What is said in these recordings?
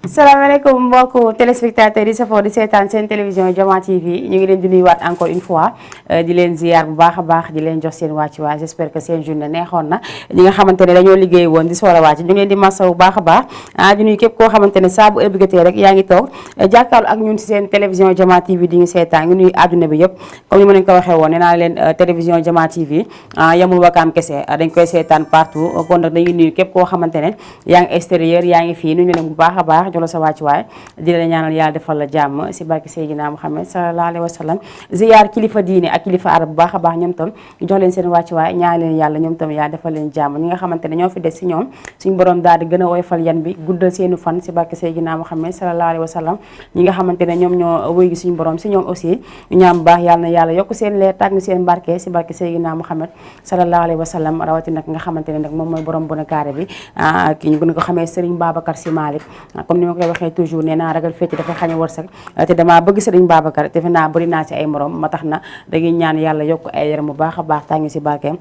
salaamaaleykum mbokku téléspectateurs yi safoo di seetaan seen télévision Jama TV ñu ngi leen di nuyuwaat encore une fois di leen ziar bu baax a baax di leen jox seen wàccuwaay j'espère que seen journée neexoon na ñi nga xamante ne dañoo liggéey woon di soor a wàcc ñu ngi leen di massa bu baax a baax di nuyu képp koo xamante ne saa bu ëbbgatee rek yaa ngi toog jàkkaarloo ak ñun si seen télévision Jama TV di ñu seetaan ngi nuyu àdduna bi yëpp comme ni ma leen ko waxee woon nee naa leen télévision Jama TV yamul wakaam kese dañ koy seetaan partout kon nag dañuy nuyu képp koo xamante ne yaa ngi extérieur yaa ngi fii nuyu leen bu baax a baax jolo sa wàccuwaay di la ñaanal yàlla defal la jàmm si barke Seydina Muhammad sallallahu alayhi wa sallam ziyaar kilifa diine ak kilifa arab bu baax a baax ñoom tam jox leen seen wàccuwaay ñaan leen yàlla ñoom tam yàlla defal leen jàmm ñi nga xamante ne ñoo fi des si ñoom suñu borom daal di gën a woyfal yan bi guddal seenu fan si barke Seydina Muhammad sallallahu alayhi wa sallam ñi nga xamante ne ñoom ñoo wéy gi suñu borom si ñoom aussi ñaam bu baax yàlla na yàlla yokk seen leer tàgg seen barke si barke Seydina Muhammad sallallahu alayhi wa sallam rawati nag nga xamante ne nag moom mooy borom bona carré bi ki ñu gën ko xamee Serigne Babacar Sy Malick comme ni ma koy waxee toujours nee naa ragal féeti dafay xañ a wërsëg te damaa bëgg Serigne Babacar defe naa bëri naa ci ay morom ma tax na dañuy ñaan yàlla yokk ay yaram bu baax a baax tàngi si barkeem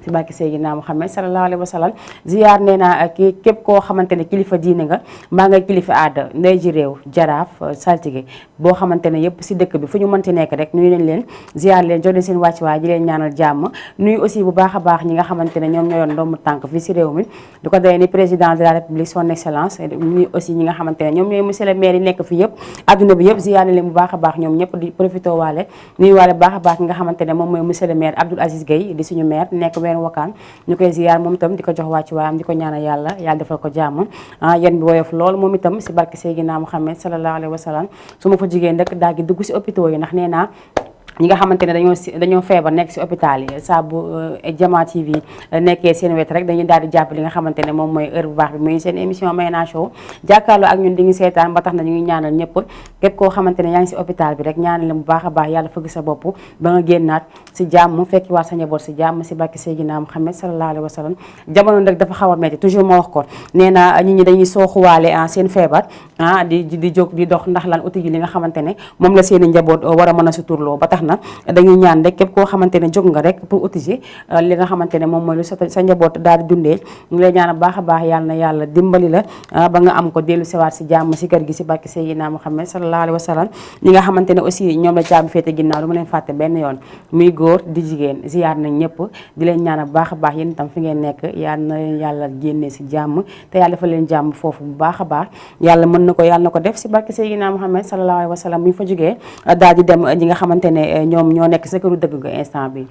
si barke Seydina Muhammad sallallahu alayhi wa sallam ziyaar nee naa kii képp koo xamante ne kilifa diine nga mbaa nga kilifa aada ndey ji réew jaraaf saltige boo xamante ne yëpp si dëkk bi fu ñu mënti nekk rek nuyu leen leen ziyaar leen jox leen seen wàccuwaay di leen ñaanal jàmm nuyu aussi bu baax a baax ñi nga xamante ne ñoom ñoo yor ndombu tànk fii si réew mi du ko doy ni président de la république son excellence nuyu aussi ñi nga xamante ne ñoom ñooy monsieur le maire yi nekk fii yëpp adduna bi yëpp ziyaar leen bu baax a baax ñoom ñëpp di profité waale nuyu waale bu baax a baax ñi nga xamante ne moom mooy monsieur le maire Abdoul Aziz Gueye di suñu maire nekk wakaan ñu koy ziyaar moom itam di ko jox wàccu waayam di ko ñaanal yàlla defal ko jàmm yan bi woyof lool moom itam si barke Seydina Muhammad sallallahu alayhi wa sallam su ma fa jigéen rek daal di dugg si hôpitaux yi ndax nee naa ñi nga xamante ne dañoo feebar nekk si hôpital yi saa bu Jama TV nekkee seen wet rek dañuy daal di jàpp li nga xamante ne moom mooy heure bu baax bi muy seen émission Mayna Show jàkkaarloo ak ñun di ngi seetaan ba tax na ñu ngi ñaanal ñëpp képp koo xamante ne yaa ngi si hôpital bi rek ñaanal leen bu baax a baax yàlla fëgg sa bopp ba nga génnaat si jàmm fekki waat sa njaboot si jàmm si barke Seydina Muhammad sallallahu alayhi wa sallam jamono nag dafa xaw a metti toujours ma wax ko nee na nit ñi dañuy sooxuwaale seen feebar di jóg di dox ndax lan uti ji li nga xamante ne moom la seen i njaboot war a mën a suturloo ba tax na dañuy ñaan rek képp koo xamante ne jóg nga rek pour utiliser li nga xamante ne moom mooy lu sa njaboot daal di dundee ñu ngi lay ñaan baax a baax yàlla na yàlla dimbali la ba nga am ko dellu sewaat si jàmm si kër gi si barke Seydina Muhammad sallallahu alayhi wa sallam ñi nga xamante ne aussi ñoom la caabi féete ginnaaw du ma leen fàtte benn yoon muy góor di jigéen ziyaar nañ ñëpp di leen ñaan baax a baax yéen itam fi ngeen nekk yàlla na leen yàlla génnee si jàmm te yàlla dafa leen jàmm foofu bu baax a baax yàlla mën na ko yàlla na ko def si barke Seydina Muhammad sallallahu alayhi wa sallam bu ñu fa jógee daal di dem ñi nga xamante ne ñoo nekk sa këru dëgg ga instant bi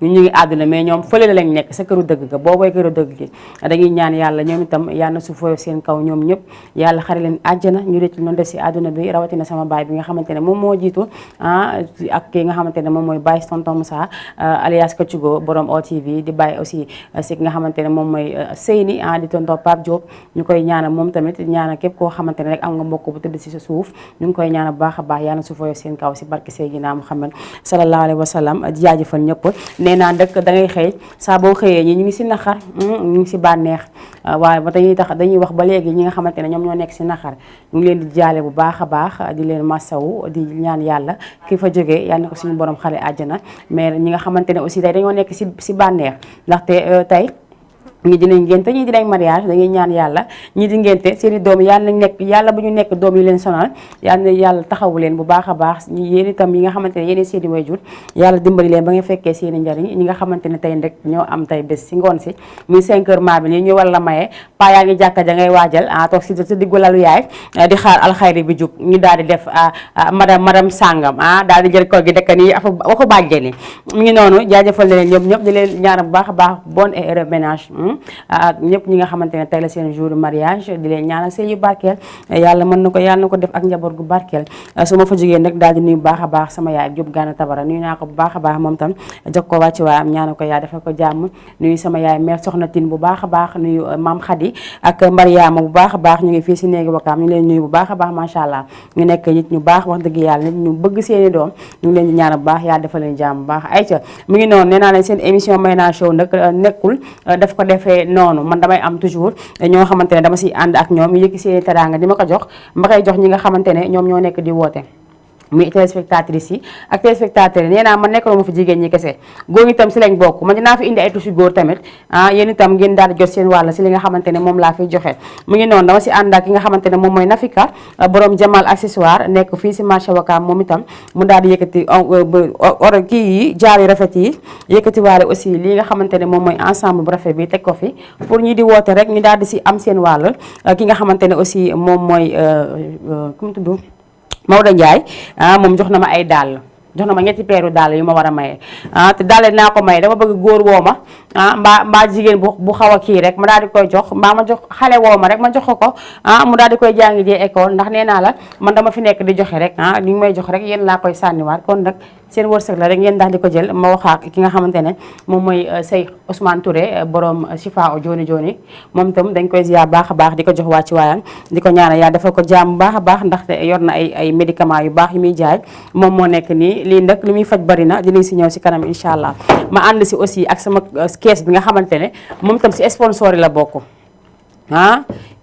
ñu ngi àdduna mais ñoom fële la lañ nekk sa këru dëgg ga boobooy këru dëgg gi dañuy ñaan yàlla ñoom itam yàlla na su fooyo seen kaw ñoom ñëpp yàlla xare leen àjjana ñu rëcc noonu def si àdduna bi rawatina sama baay bi nga xamante ne moom moo jiitu ak kii nga xamante ne moom mooy Baye tonton Moussa alias Kachugo borom OTV di bàyyi aussi si ki nga xamante ne moom mooy Seyni di tonton Pape Diop ñu koy ñaanal moom tamit ñaanal képp koo xamante ne rek am nga mbokk bu tëdd si sa suuf ñu ngi koy ñaanal baax a baax yàlla na su fooyo seen kaw si barke Seydina Muhammad sallallahu alayhi wa sallam di jaajëfal ñëpp nee naa dëkk da ngay xëy saa boo xëyee ñi ñu ngi si naxar ñu ngi si bànneex waaye ba dañuy wax ba léegi ñi nga xamante ne ñoom ñoo nekk si naxar ñu ngi leen di jaale bu baax a baax di leen massawu di ñaan yàlla ki fa jógee yàlla na ko suñu borom xale àjjana mais ñi nga xamante ne aussi tey dañoo nekk si bànneex ndaxte tey ñii dinañ ngénte ñii dinañ mariage dañuy ñaan yàlla ñii di ngénte seen i doom yàlla nañ nekk yàlla bu ñu nekk doom yi leen sonal yàlla na yàlla taxawu leen bu baax a baax yéen itam yi nga xamante ne yéen seen i wayjur yàlla dimbali leen ba nga fekkee seen i njariñ ñi nga xamante ne tey rek ñoo am tey bés si ngoon si muy 5 heures maa bi nii ñu war la maye paa yaa ngi jàkka ja ngay waajal toog si sa diggu lalu yaay di xaar alxayri bi jub ñu daal di def madame sàngam daal di jël koor gi dekk nii waxu bàjjee ni mu ngi noonu jaajëfal leen ñëpp di leen ñaanal bu baax a baax bonne et heureux ménage ak ñëpp ñi nga xamante ne tey la seen jour mariage di leen ñaanal sëy yu barkeel yàlla mën na ko yàlla na ko def ak njaboot gu barkeel su ma fa jógee nag daal di nuyu bu baax a baax sama yaay Jóob Gana Tabara nuyu naa ko bu baax a baax moom tam jox ko wàcc waay am ñaanal ko yaa defal ko jàmm nuyu sama yaay mère Soxna Tine bu baax a baax nuyu maam Khady ak Mariama bu baax a baax ñu ngi fii si néegi Wakaam ñu ngi leen nuyu bu baax a baax macha allah ñu nekk nit ñu baax wax dëgg yàlla nit ñu bëgg seeni doom ñu ngi leen di ñaanal bu baax yàlla defal leen jàmm bu baax ayca mu ngi noonu nee naa leen seen émission Mayna Show nag nekkul daf ko defee noonu man damay am toujours ñoo xamante ne dama si ànd ak ñoom yëkki seeni teraanga di ma ko jox ma koy jox ñi nga xamante ne ñoom ñoo nekk di woote muy téléspectatrices yi ak téléspectateurs yi nee naa man nekkaloo ma fi jigéen ñi kese góor itam si lañ bokk man dinaa fi indi ay tusi góor tamit yéen itam ngeen daal di jot seen wàll si li nga xamante ne moom laa fiy joxe mu ngi noonu dama si ànd ak ki nga xamante ne moom mooy Nafika borom Jamal accessoire nekk fii si marché Wakaam moom itam mu daal di yëkkati kii yi jaar yu rafet yi yëkkati waale aussi li nga xamante ne moom mooy ensemble bu rafet bi teg ko fi pour ñi di woote rek ñu daal di si am seen wàll ki nga xamante ne aussi moom mooy ku mu tudd Maodo Ndiaye moom jox na ma ay dàll jox na ma ñetti peeru dàll yu ma war a maye te dàll dinaa ko maye dama bëgg góor woo ma mbaa jigéen bu xaw a kii rek ma daal di koy jox mbaa ma jox xale woo ma rek ma jox ko mu daal di koy jàngi jee école ndax nee naa la man dama fi nekk di joxe rek li ñu may jox rek yéen laa koy sànniwaat kon nag seen wërsëg la rek ngeen daal di ko jël ma wax ak ki nga xamante ne moom mooy Sey Ousmane Touré borom Chifa o Joni Joni moom itam dañ koy ziar baax a baax di ko jox waa ci waayam di ko ñaanal yaa defal ko jàmm baax a baax ndaxte yor na ay médicaments yu baax yu muy jaay moom moo nekk nii lii nag lu muy faj bari na dinañ si ñëw si kanam incha allah ma ànd si aussi ak sama kees bi nga xamante ne moom itam si sponsor yi la bokk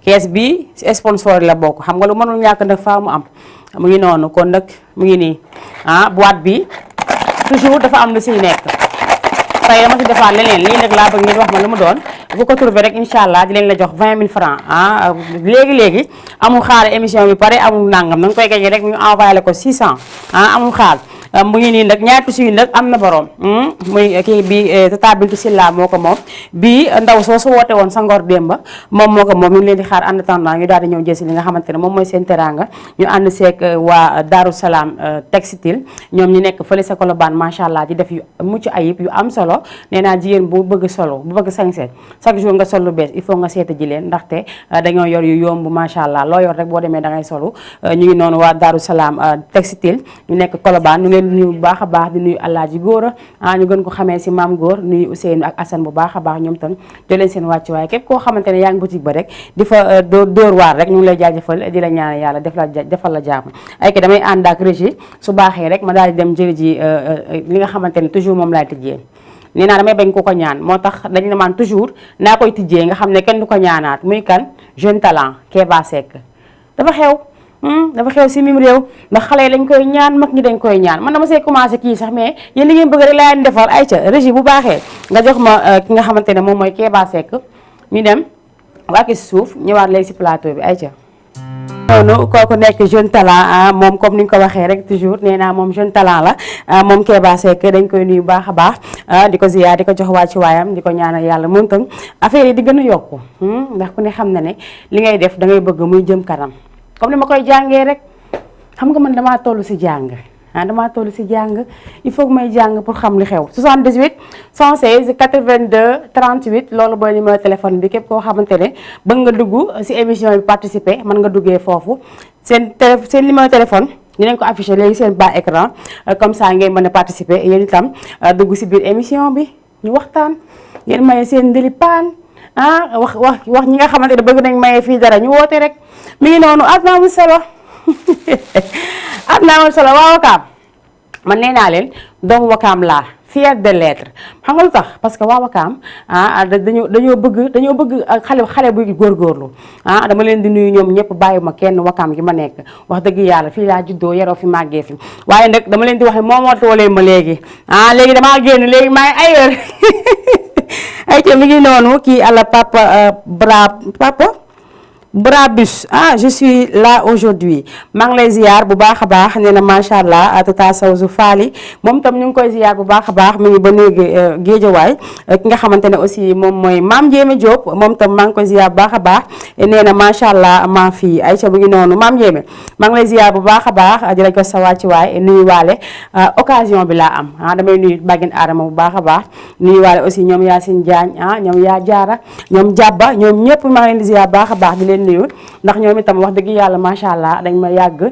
kees bi si sponsor yi la bokk xam nga lu mënul ñàkk nag faa mu am mu ngi noonu kon nag mu ngi nii boîte bi toujours dafa am lu siy nekk tey dama si defaat leneen lii nag laa bëgg ngeen wax ma lu mu doon bu ko trouvé rek incha allah di leen la jox 20 000 francs léegi amul xaar émission bi pare amul nangam da nga koy gañe rek ñu envoyé la ko 600 amul xaar mu ngi nii nag ñaari tissu yi nag am na borom muy kii bi Tata Bintou Silla moo ko moom bii ndaw soo su woote woon sa ngor démba moom moo ko moom ñu ngi leen di xaar en attendant ñu daal di ñëw jël si li nga xamante ne moom mooy seen teranga ñu ànd seeg waa Darou Salam textile ñoom ñu nekk fële sa Colobane macha allah di def yu mucc ayib yu am solo nee naa jigéen bu bëgg solo bu bëgg sañse chaque jour nga sol lu bees il faut nga seeta ji leen ndaxte dañoo yor yu yomb macha allah loo yor rek boo demee da ngay solu ñu ngi noonu waa Darou Salam textile ñu nekk Colobane nuyu bu baax a baax di nuyu Alaaji Góora ñu gën ko xamee si Maam Góor nuyu Ousseynou ak Assane bu baax a baax ñoom tam jox leen seen wàcc waaye képp koo xamante ne yaa ngi boutique ba rek di fa dóor waar rek ñu ngi lay jaajëfal di la ñaanal yàlla defal la jàmm ay ki damay ànd ak régie su baaxee rek ma daal di dem jëli ji li nga xamante ne toujours moom laay tijjee nee naa damay bañ ko ko ñaan moo tax dañ ne man toujours naa koy tijjee nga xam ne kenn du ko ñaanaat muy kan jeune talent Keba Seck dafa xew si mim réew ndax xale yi dañ koy ñaan mag ñi dañ koy ñaan man dama see commencé kii sax mais yéen li ngeen bëgg rek laa leen defal ay ca régie bu baaxee nga jox ma ki nga xamante ne moom mooy Keba Seck ñu dem wàcc si suuf ñëwaat léegi si plateau bi ay ca noonu kooku nekk jeune talent moom comme ni ñu ko waxee rek toujours nee naa moom jeune talent la moom Keba Seck dañ koy nuyu baax a baax di ko ziyaar di ko jox waa ci waayam di ko ñaanal yàlla moom tam affaire yi di gën a yokku ndax ku ne xam na ne li ngay def da ngay bëgg muy jëm kanam comme ni ma koy jàngee rek xam nga man damaa toll si jàng damaa toll si jàng il faut que may jàng pour xam li xew 78 116 82 38 loolu mooy numéro téléphone bi képp koo xamante ne bëgg nga dugg si émission bi participer mën nga duggee foofu seen numéro téléphone dinañ ko affiché léegi seen bas écran comme ça ngeen mën a participer yéen itam dugg si biir émission bi ñu waxtaan ngeen maye seen ndëli paan wax ñi nga xamante ne bëgg nañ maye fii dara ñu woote rek mi ngi noonu àdduna amul solo àdduna amul solo waa Wakaam man nee naa leen doomu Wakaam laa fier de l'être xam nga lu tax parce que waa Wakaam dañoo bëgg xale buy góorgóorlu dama leen di nuyu ñoom ñëpp bàyyi ma kenn Wakaam gi ma nekk wax dëgg yàlla fii laa juddoo yaroo fi màggee fi waaye nag dama leen di wax moo moo toolee ma léegi léegi damaa génn léegi maa ngi ailleurs ay ca mi ngi noonu kii àlla papa Brabus je suis là aujourd'hui maa ngi lay ziar bu baax a baax nee na macha allah tata Sawzu Faali moom tam ñu ngi koy ziar bu baax a baax mi ngi ba néegi géejawaay ki nga xamante ne aussi moom mooy Maam Jéeme Diop moom tam maa ngi koy ziar bu baax a baax nee na macha allah maa fii Aïcha mu ngi noonu Maam Jéeme maa ngi lay ziar bu baax a baax di la ko sa wàcc waay nuyu waale occasion bi laa am damay nuyu bàggin aadama bu baax a baax nuyu waale aussi ñoom Yacine Diagne ñoom yaa jaara ñoom jàbba ñoom ñëpp maa ngi leen di ziar bu baax a baax di leen nuyu ndax ñoom itam wax dëgg yàlla macha allah dañ ma yàgg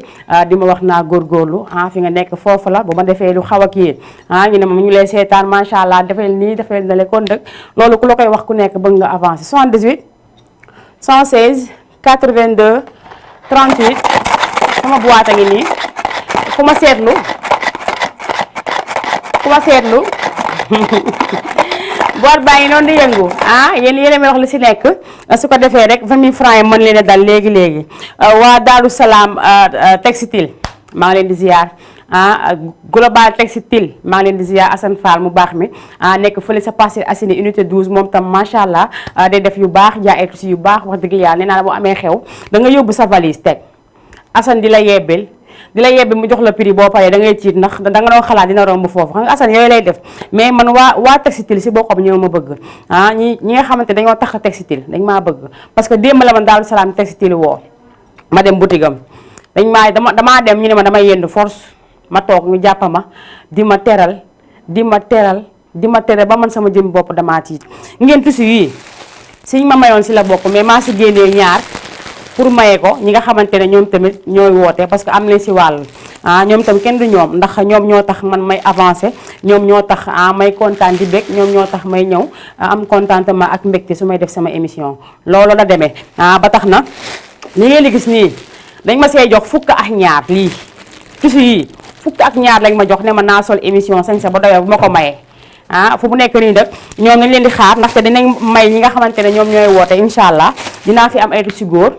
di ma wax naa góorgóorlu fi nga nekk foofu la bu ma defee lu xaw a kii ñu ne ma ñu lay seetaan macha allah defee nii defee na le kon dëgg loolu ku la koy wax ku nekk bëgg nga avancer 78 116 82 38 sama boîte a ngi nii ku ma seetlu boîte baa ngi noonu di yëngu yéen may wax lu si nekk su ko defee rek 20 000 francs yi mën leen a dal léegi waa Darou Salam textile maa ngi leen di ziar global textile maa ngi leen di ziar Assane Fall mu baax mi nekk fële sa Parcelles Assainies unité 12 moom tam macha allah day def yu baax jaay ay tissus yu baax wax dëgg yàlla nee naa la boo amee xew da nga yóbbu sa valise teg Assane di la yebbel mu jox la prix boo paree da ngay ciit ndax da nga doon xalaat dina romb foofu xam nga Assane yooyu lay def mais man waa textile si boppam ñoo ma bëgg ñi nga xamante dañoo tax textile dañ maa bëgg parce que démb la man Daaru Salaam textile woo ma dem boutique am damaa dem ñu ne ma damay yendu force ma toog ñu jàpp ma di ma teral ba man sama jëm bopp damaa tiit ngeen tissu yii siñ ma mayoon si la bokk mais maa si génnee ñaar pour maye ko ñi nga xamante ne ñoom tamit ñooy woote parce que am nañ si wàll ñoom tam kenn du ñoom ndax ñoom ñoo tax man may avancé ñoom ñoo tax may kontaan di bég ñoom ñoo tax may ñëw am contentement ak mbégte su may def sama émission loolu la demee ba tax na li ngeen di gis nii dañ ma see jox fukk ak ñaar lii tissu yii fukk ak ñaar lañ ma jox ne ma naa sol émission sañ sa ba doyoo bu ma ko mayee fu mu nekk nii nag ñoom nañ leen di xaar ndaxte dinañ may ñi nga xamante ne ñoom ñooy woote incha allah dinaa fi am ay tissu góor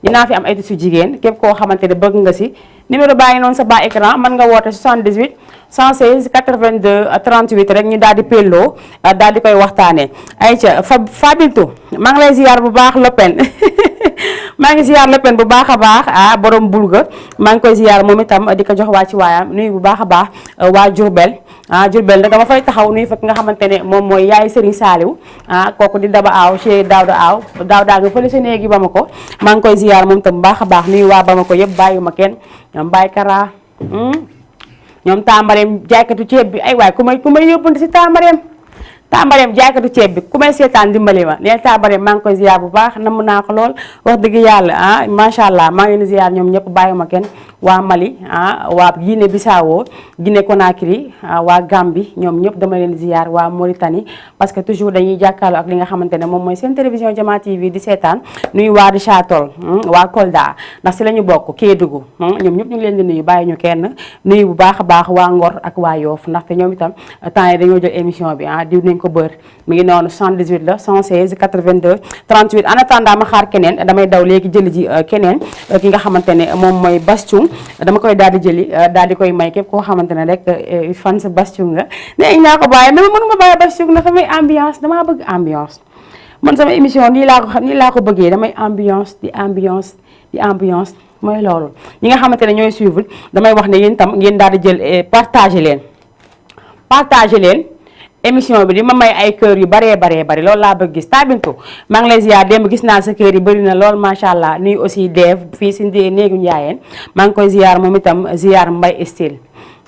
dinaa fi am ay tissu jigéen képp koo xamante ne bëgg nga si numéro baa ngi noonu sa bas écran mën nga woote 78 116 82 38 rek ñu daal di pelloo daal di koy waxtaanee ayca Fabintou maa ngi lay ziar bu baax Lopen maa ngi ziar Lopen bu baax a baax borom bulga maa ngi koy ziar moom itam di ko jox waa ci waayam nuyu bu baax a baax waa Diourbel Diourbel nag dama fay taxaw nuyu fekk nga xamante ne moom mooy yaay Serigne Saliou kooku di Daba Aw chez Daouda nga fële sa néegi Bamako maa ngi koy ziar moom itam bu baax a baax nuyu waa Bamako yëpp bàyyiwuma kenn ñoom Baye Kara ñoom Tambareem jaaykatu ceeb bi ay waay ku may yóbbante si Tambareem jaaykatu ceeb bi ku may seetaan dimbali ma neen Tambareem maa ngi koy ziar bu baax namm naa ko lool wax dëgg yàlla macha allah maa ngi leen di ziar ñoom ñëpp bàyyiwuma kenn waa Mali waa Guinée Bissau Guinée Conakry waa Gambie ñoom ñëpp dama leen di ziar waa Mauritanie parce que toujours dañuy jàkkaarloo ak li nga xamante ne moom mooy seen télévision Jama TV di seetaan nuyu waa Richard Toll waa Kolda ndax si la ñu bokk Kédougou ñoom ñëpp ñu ngi leen di nuyu bàyyi ñu kenn nuyu bu baax a baax waa Ngor ak waa Yoff ndaxte ñoom itam temps yi dañoo jël émission bi diw nañ ko bër mi ngi noonu 78 la 116 82 38 en attendant ma xaar keneen damay daw léegi jëli ji keneen ki nga xamante ne moom mooy Bastung dama koy daal di jëli daal di koy may képp koo xamante ne rek fan sa Bastung nga ne naa ko bàyyi mais mënu ma bàyyi Bastung na samay ambiance damaa bëgg ambiance man sama émission nii laa ko bëggee damay ambiance di ambiance mooy loolu ñi nga xamante ne ñooy suivre damay wax ne yéen tam ngeen daal di jël partager leen émission bi di ma may ay kër yu bari loolu laa bëgg gis Tabintou maa ngi lay ziar démb gis naa sa kër yi bëri na lool macha allah nuyu aussi Dave fii si néegu Njaayeen maa ngi koy ziar moom itam ziar Mbay Style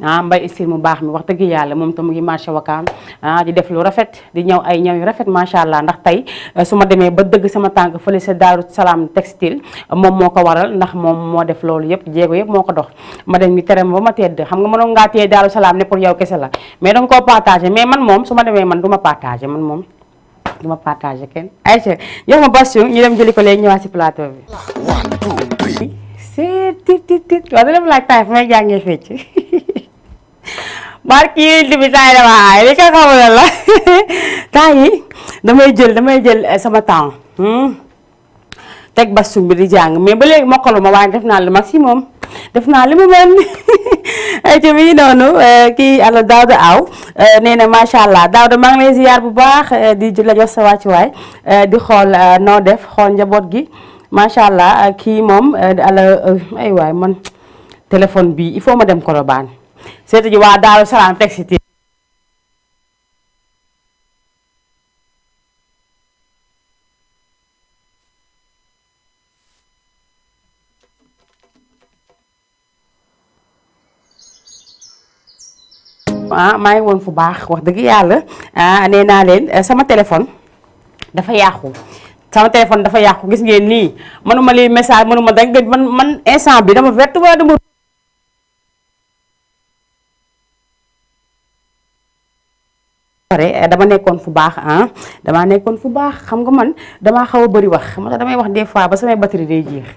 Mbay Style mu baax mi wax dëgg yàlla moom itam mu ngi marché Wakaam di def lu rafet di ñëw ay ñëw yu rafet macha allah ndax tey su ma demee ba dëgg sama tànk fële sa Daaru Salaam textile moom moo ko waral ndax moom moo def loolu yëpp jéego yëpp moo ko dox ma dem ñu tere ma ba ma tedd xam nga mënoon ngaa téye Daaru Salaam ne pour yow kese la mais danga koo partagé mais man moom su ma demee man du ma partagé kenn ayca yow ma Bastion ñu dem jëli ko léegi ñëwaat si plateau bi c'est tit waaw da def laaj taay fu may jàngee fecc barki yi bi taay dama aay li ko xamul la temps yi damay jël sama temps teg Bastung bi di jàng mais ba léegi mokkaluma waaye def naa le maximum def naa li mu mel ay ci mi noonu kii ala Daouda Aw nee na macha allah Daouda maa ngi lay ziar bu baax di la jox sa wàccuwaay di xool noo def xool njaboot gi macha allah kii moom ala ay waay man téléphone bi il faut ma dem Colobane seetu ji waa Daaru Salaam textile maa ngi woon fu baax wax dëgg yàlla nee naa leen sama téléphone dafa yàqu gis ngeen nii mënuma lii message mënuma danga man instant bi dama vert wala dama dama nekkoon fu baax xam nga man damaa xaw a bëri wax moo tax damay wax des fois ba samay batterie day jeex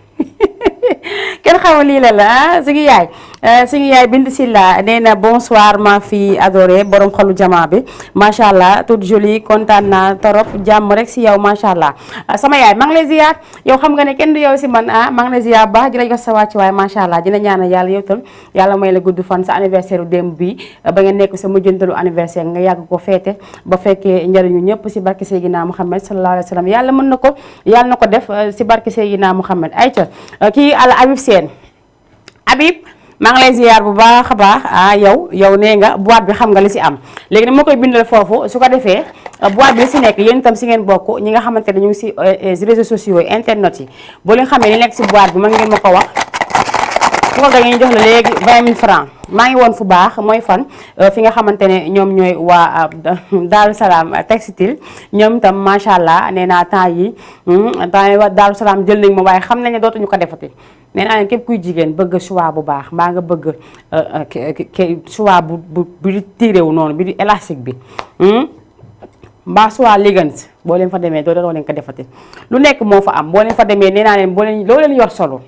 kenn xaw lii la su ngi yaay suñu yaay Bintu Silla nee na bonsoir ma fille adorée borom xolu jamaa bi macha allah toute jolie kontaan naa torop jàmm rek si yow macha allah sama yaay maa ngi lay ziar yow xam nga ne kenn du yow si man maa ngi lay ziar baax di la jox sa wàcc waaye macha allah dina ñaanal yàlla yow tam yàlla may la gudd fan sa anniversaire u démb bi ba nga nekk sa mujjantalu anniversaire nga yàgg ko feete ba fekkee njëriñu ñëpp si barke Seydina Muhammad sallallahu alayhi wa sallam yàlla mën na ko yàlla na ko def si barke Seydina Muhammad ayca kii ala Habib Sène Habib maa ngi lay ziar bu baax a baax yow nee nga boîte bi xam nga li si am léegi dama koy bindal foofu su ko defee boîte bi li si nekk yéen itam si ngeen bokk ñi nga xamante ne ñu ngi si réseaux sociaux yi internet yi boo leen xamee li nekk si boîte bi mën ngeen ma ko wax su ko gañee ñu jox la léegi 20 000 francs maa ngi woon fu baax mooy fan fi nga xamante ne ñoom ñooy waa Daaru Salaam textile ñoom itam macha allah nee naa temps yi waa Daaru Salaam jël nañ ma waaye xam nañ ne dootuñu ko defati nee naa ne képp kuy jigéen bëgg choix bu baax mbaa nga bëgg choix bu di tiré wu noonu bi di élastique bi mbaa choix ligans boo leen fa demee doo leen ko defati lu nekk moo fa am boo leen fa demee nee naa leen loo leen yor solo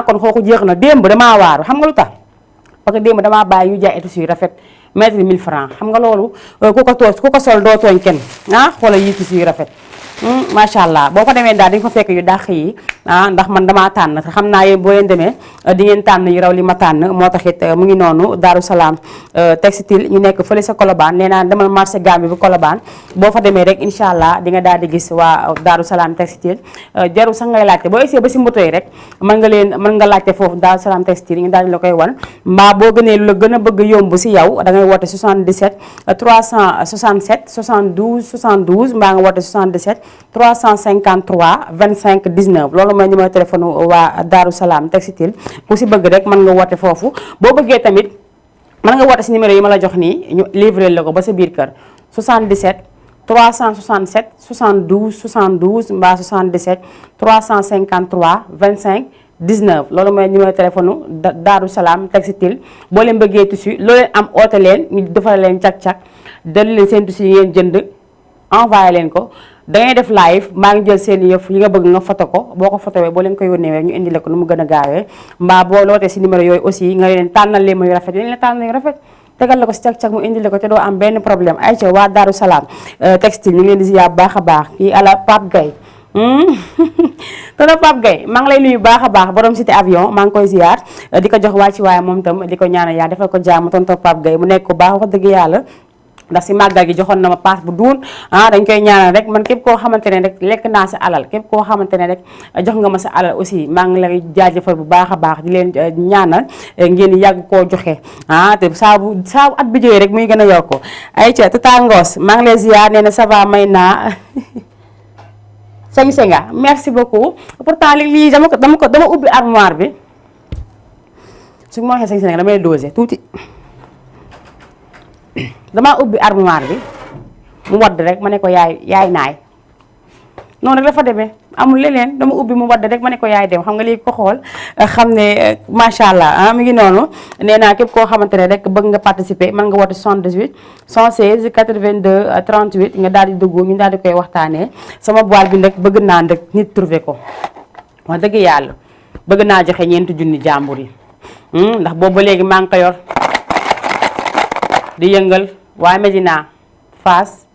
kon xooku jeex na démb damaa waaru xam nga lu tax parce que démb damaa bàyyi ñu jaay tissu yu rafet mètre 1000 francs xam nga loolu ku ko sol doo tooñ kenn xoolal yi tissu yu rafet macha allah boo ko demee daal di nga fa fekk yu dàq yi ndax man damaa tànn xam naa yéen boo leen demee di ngeen tànn yu raw li ma tànn moo taxit mu ngi noonu Daaru Salaam textile ñu nekk fële sa Colobane nee naa demal marché Gambie bu Colobane boo fa demee rek incha allah di nga daal di gis waa Daaru Salaam textile jarul sax ngay laajte boo essayé ba si moto yi rek mën nga laajte foofu Daaru Salaam textile ñu daal di la koy wan mbaa boo gënee lu la gën a bëgg yomb si yow da ngay woote 77 367 72 72 mbaa nga woote 77 353 25 19 loolu mooy numéro téléphone waa Daaru Salaam textile ku si bëgg rek mën nga woote foofu boo bëggee tamit mën nga woote si numéro yi ma la jox nii ñu livré la ko ba sa biir kër 77 367 72 72 mbaa 77 353 25 19 loolu mooy numéro téléphone Daaru Salaam textile boo leen bëggee tissu loo leen am oote leen ñu defal leen cak-cak dali leen seen tissu yi ngeen jënd envoyé leen ko da ngay def live maa ngi jël seen yëf yi nga bëgg nga foto ko boo ko fotowee boo leen ko yónnee ñu indi la ko nu mu gën a gaawee mbaa boo lootee si numéro yooyu aussi nga leen tànnal leen yu rafet leen leen tànnal yu rafet tegal la ko si cag-cag mu indi la ko te doo am benn problème ay ca waa Daaru Salaam textile ñu ngi leen di ziar bu baax a baax kii ala Pape Gueye tonton Pape Gueye maa ngi lay nuyu baax a baax borom cité avion maa ngi koy ziar di ko jox wàcc waaye moom tam di ko ñaanal yaa defal ko jàmm tonton Pape Gueye mu nekk ko baax wax dëgg yàlla ndax si màggal gi joxoon na ma paas bu duun dañ koy ñaanal rek man képp koo xamante ne rek lekk naa sa alal képp koo xamante ne rek jox nga ma sa alal aussi maa ngi lay jaajëfal bu baax a baax di leen ñaanal ngeen yàgg koo joxe te saabu at bi jógee rek muy gën a yokku ay ca Tata Ngos maa ngi lay ziar nee na ça va may naa sañ nga merci beaucoup pourtant lii dama ubbi armoire bi su ma waxee sañ nga damay dosé tuuti damaa ubbi armoire bi mu wadd rek ma ne ko yaay naay noonu rek dafa demee amul leneen dama ubbi mu wadd rek ma ne ko yaay dem xam nga léegi ko xool xam ne macha allah mi ngi noonu nee naa képp koo xamante ne rek bëgg nga participer mën nga woote 78 116 82 38 nga daal di dugg ñu daal di koy waxtaanee sama boîte bi nag bëgg naa nag nit trouvé ko wax dëgg yàlla bëgg naa joxe ñeenti junni jàmbur yi ndax boobu ba léegi maa ngi ko yor di yëngal waa Médina Fass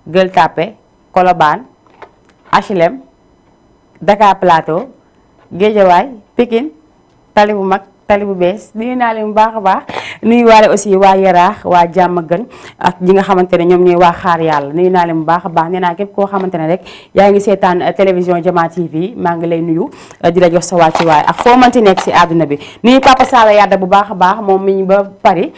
Gueule Tapée Colobane HLM Dakar Plateau Guédiawaye Pikine tali bu mag tali bu bees nuyu naa leen bu baax a baax nuyu waale aussi waa Yaraax waa Jàmmagën ak ñi nga xamante ne ñoom ñooy waa Xaar Yàlla nuyu naa leen bu baax a baax nee naa képp koo xamante ne rek yaa ngi seetaan télévision Jama TV maa ngi lay nuyu di la jox sa wàccuwaay ak foo mënti nekk si àdduna bi nuyu Papa Sala Yadda bu baax a baax moom mi ñu ba Paris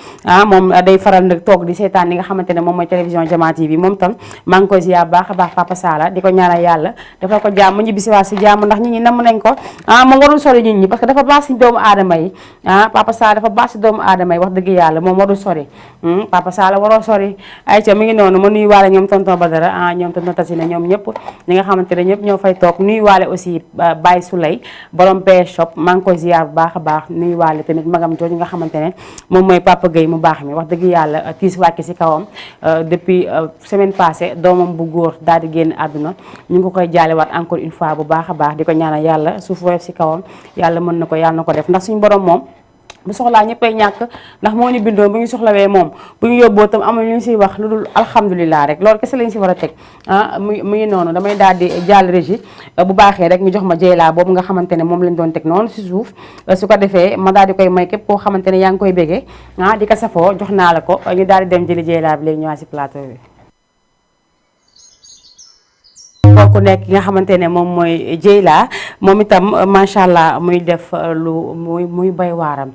moom day faral nag toog di seetaan li nga xamante ne moom mooy télévision Jama TV moom tam maa ngi koy ziar bu baax a baax Papa Sala di ko ñaanal yàlla dafa ko jàmm ñibbi si waa si jàmm ndax nit ñi namm nañ ko moom warul sori nit ñi parce que dafa baax si doomu aadama yi Papa Sala dafa baax si doomu aadama yi wax dëgg yàlla moom warul sori Papa Sala waroo sori ay ca mi ngi noonu ma nuyu waale ñoom tonton Badara ñoom tonton Tasina ñoom ñëpp ñi nga xamante ne ñëpp ñoo fay toog nuyu waale aussi Baye Souley borom PS shop maa ngi koy ziar bu baax a baax nuyu waale tamit magam jooju nga xamante ne moom mooy Papa Gueye mu baax mi wax dëgg yàlla tiis wàcc si kawam depuis semaine passée doomam bu góor daal di génn àdduna ñu ngi ko koy jaalewaat encore une fois bu baax a baax di ko ñaanal yàlla suuf woyof si kawam yàlla mën na ko yàlla na ko def ndax suñu borom moom bu soxlaa ñëppay ñàkk ndax moo ñu bindoon bu ñu soxlawee moom bu ñu yóbboo tam amuñ lu ñu siy wax lu dul alhamdulilah rek loolu kese lañ si war a teg mu ngi noonu damay daal di jàll régie bu baaxee rek ñu jox ma Dieyla boobu nga xamante ne moom lañ doon teg noonu si suuf su ko defee ma daal di koy may képp koo xamante ne yaa ngi koy bégee di ko safoo jox naa la ko ñu daal di dem jëli Dieyla bi léegi ñëwaat si plateau bi. kooku nekk ki nga xamante ne moom mooy Dieyla moom itam macha allah muy def lu muy bay waaram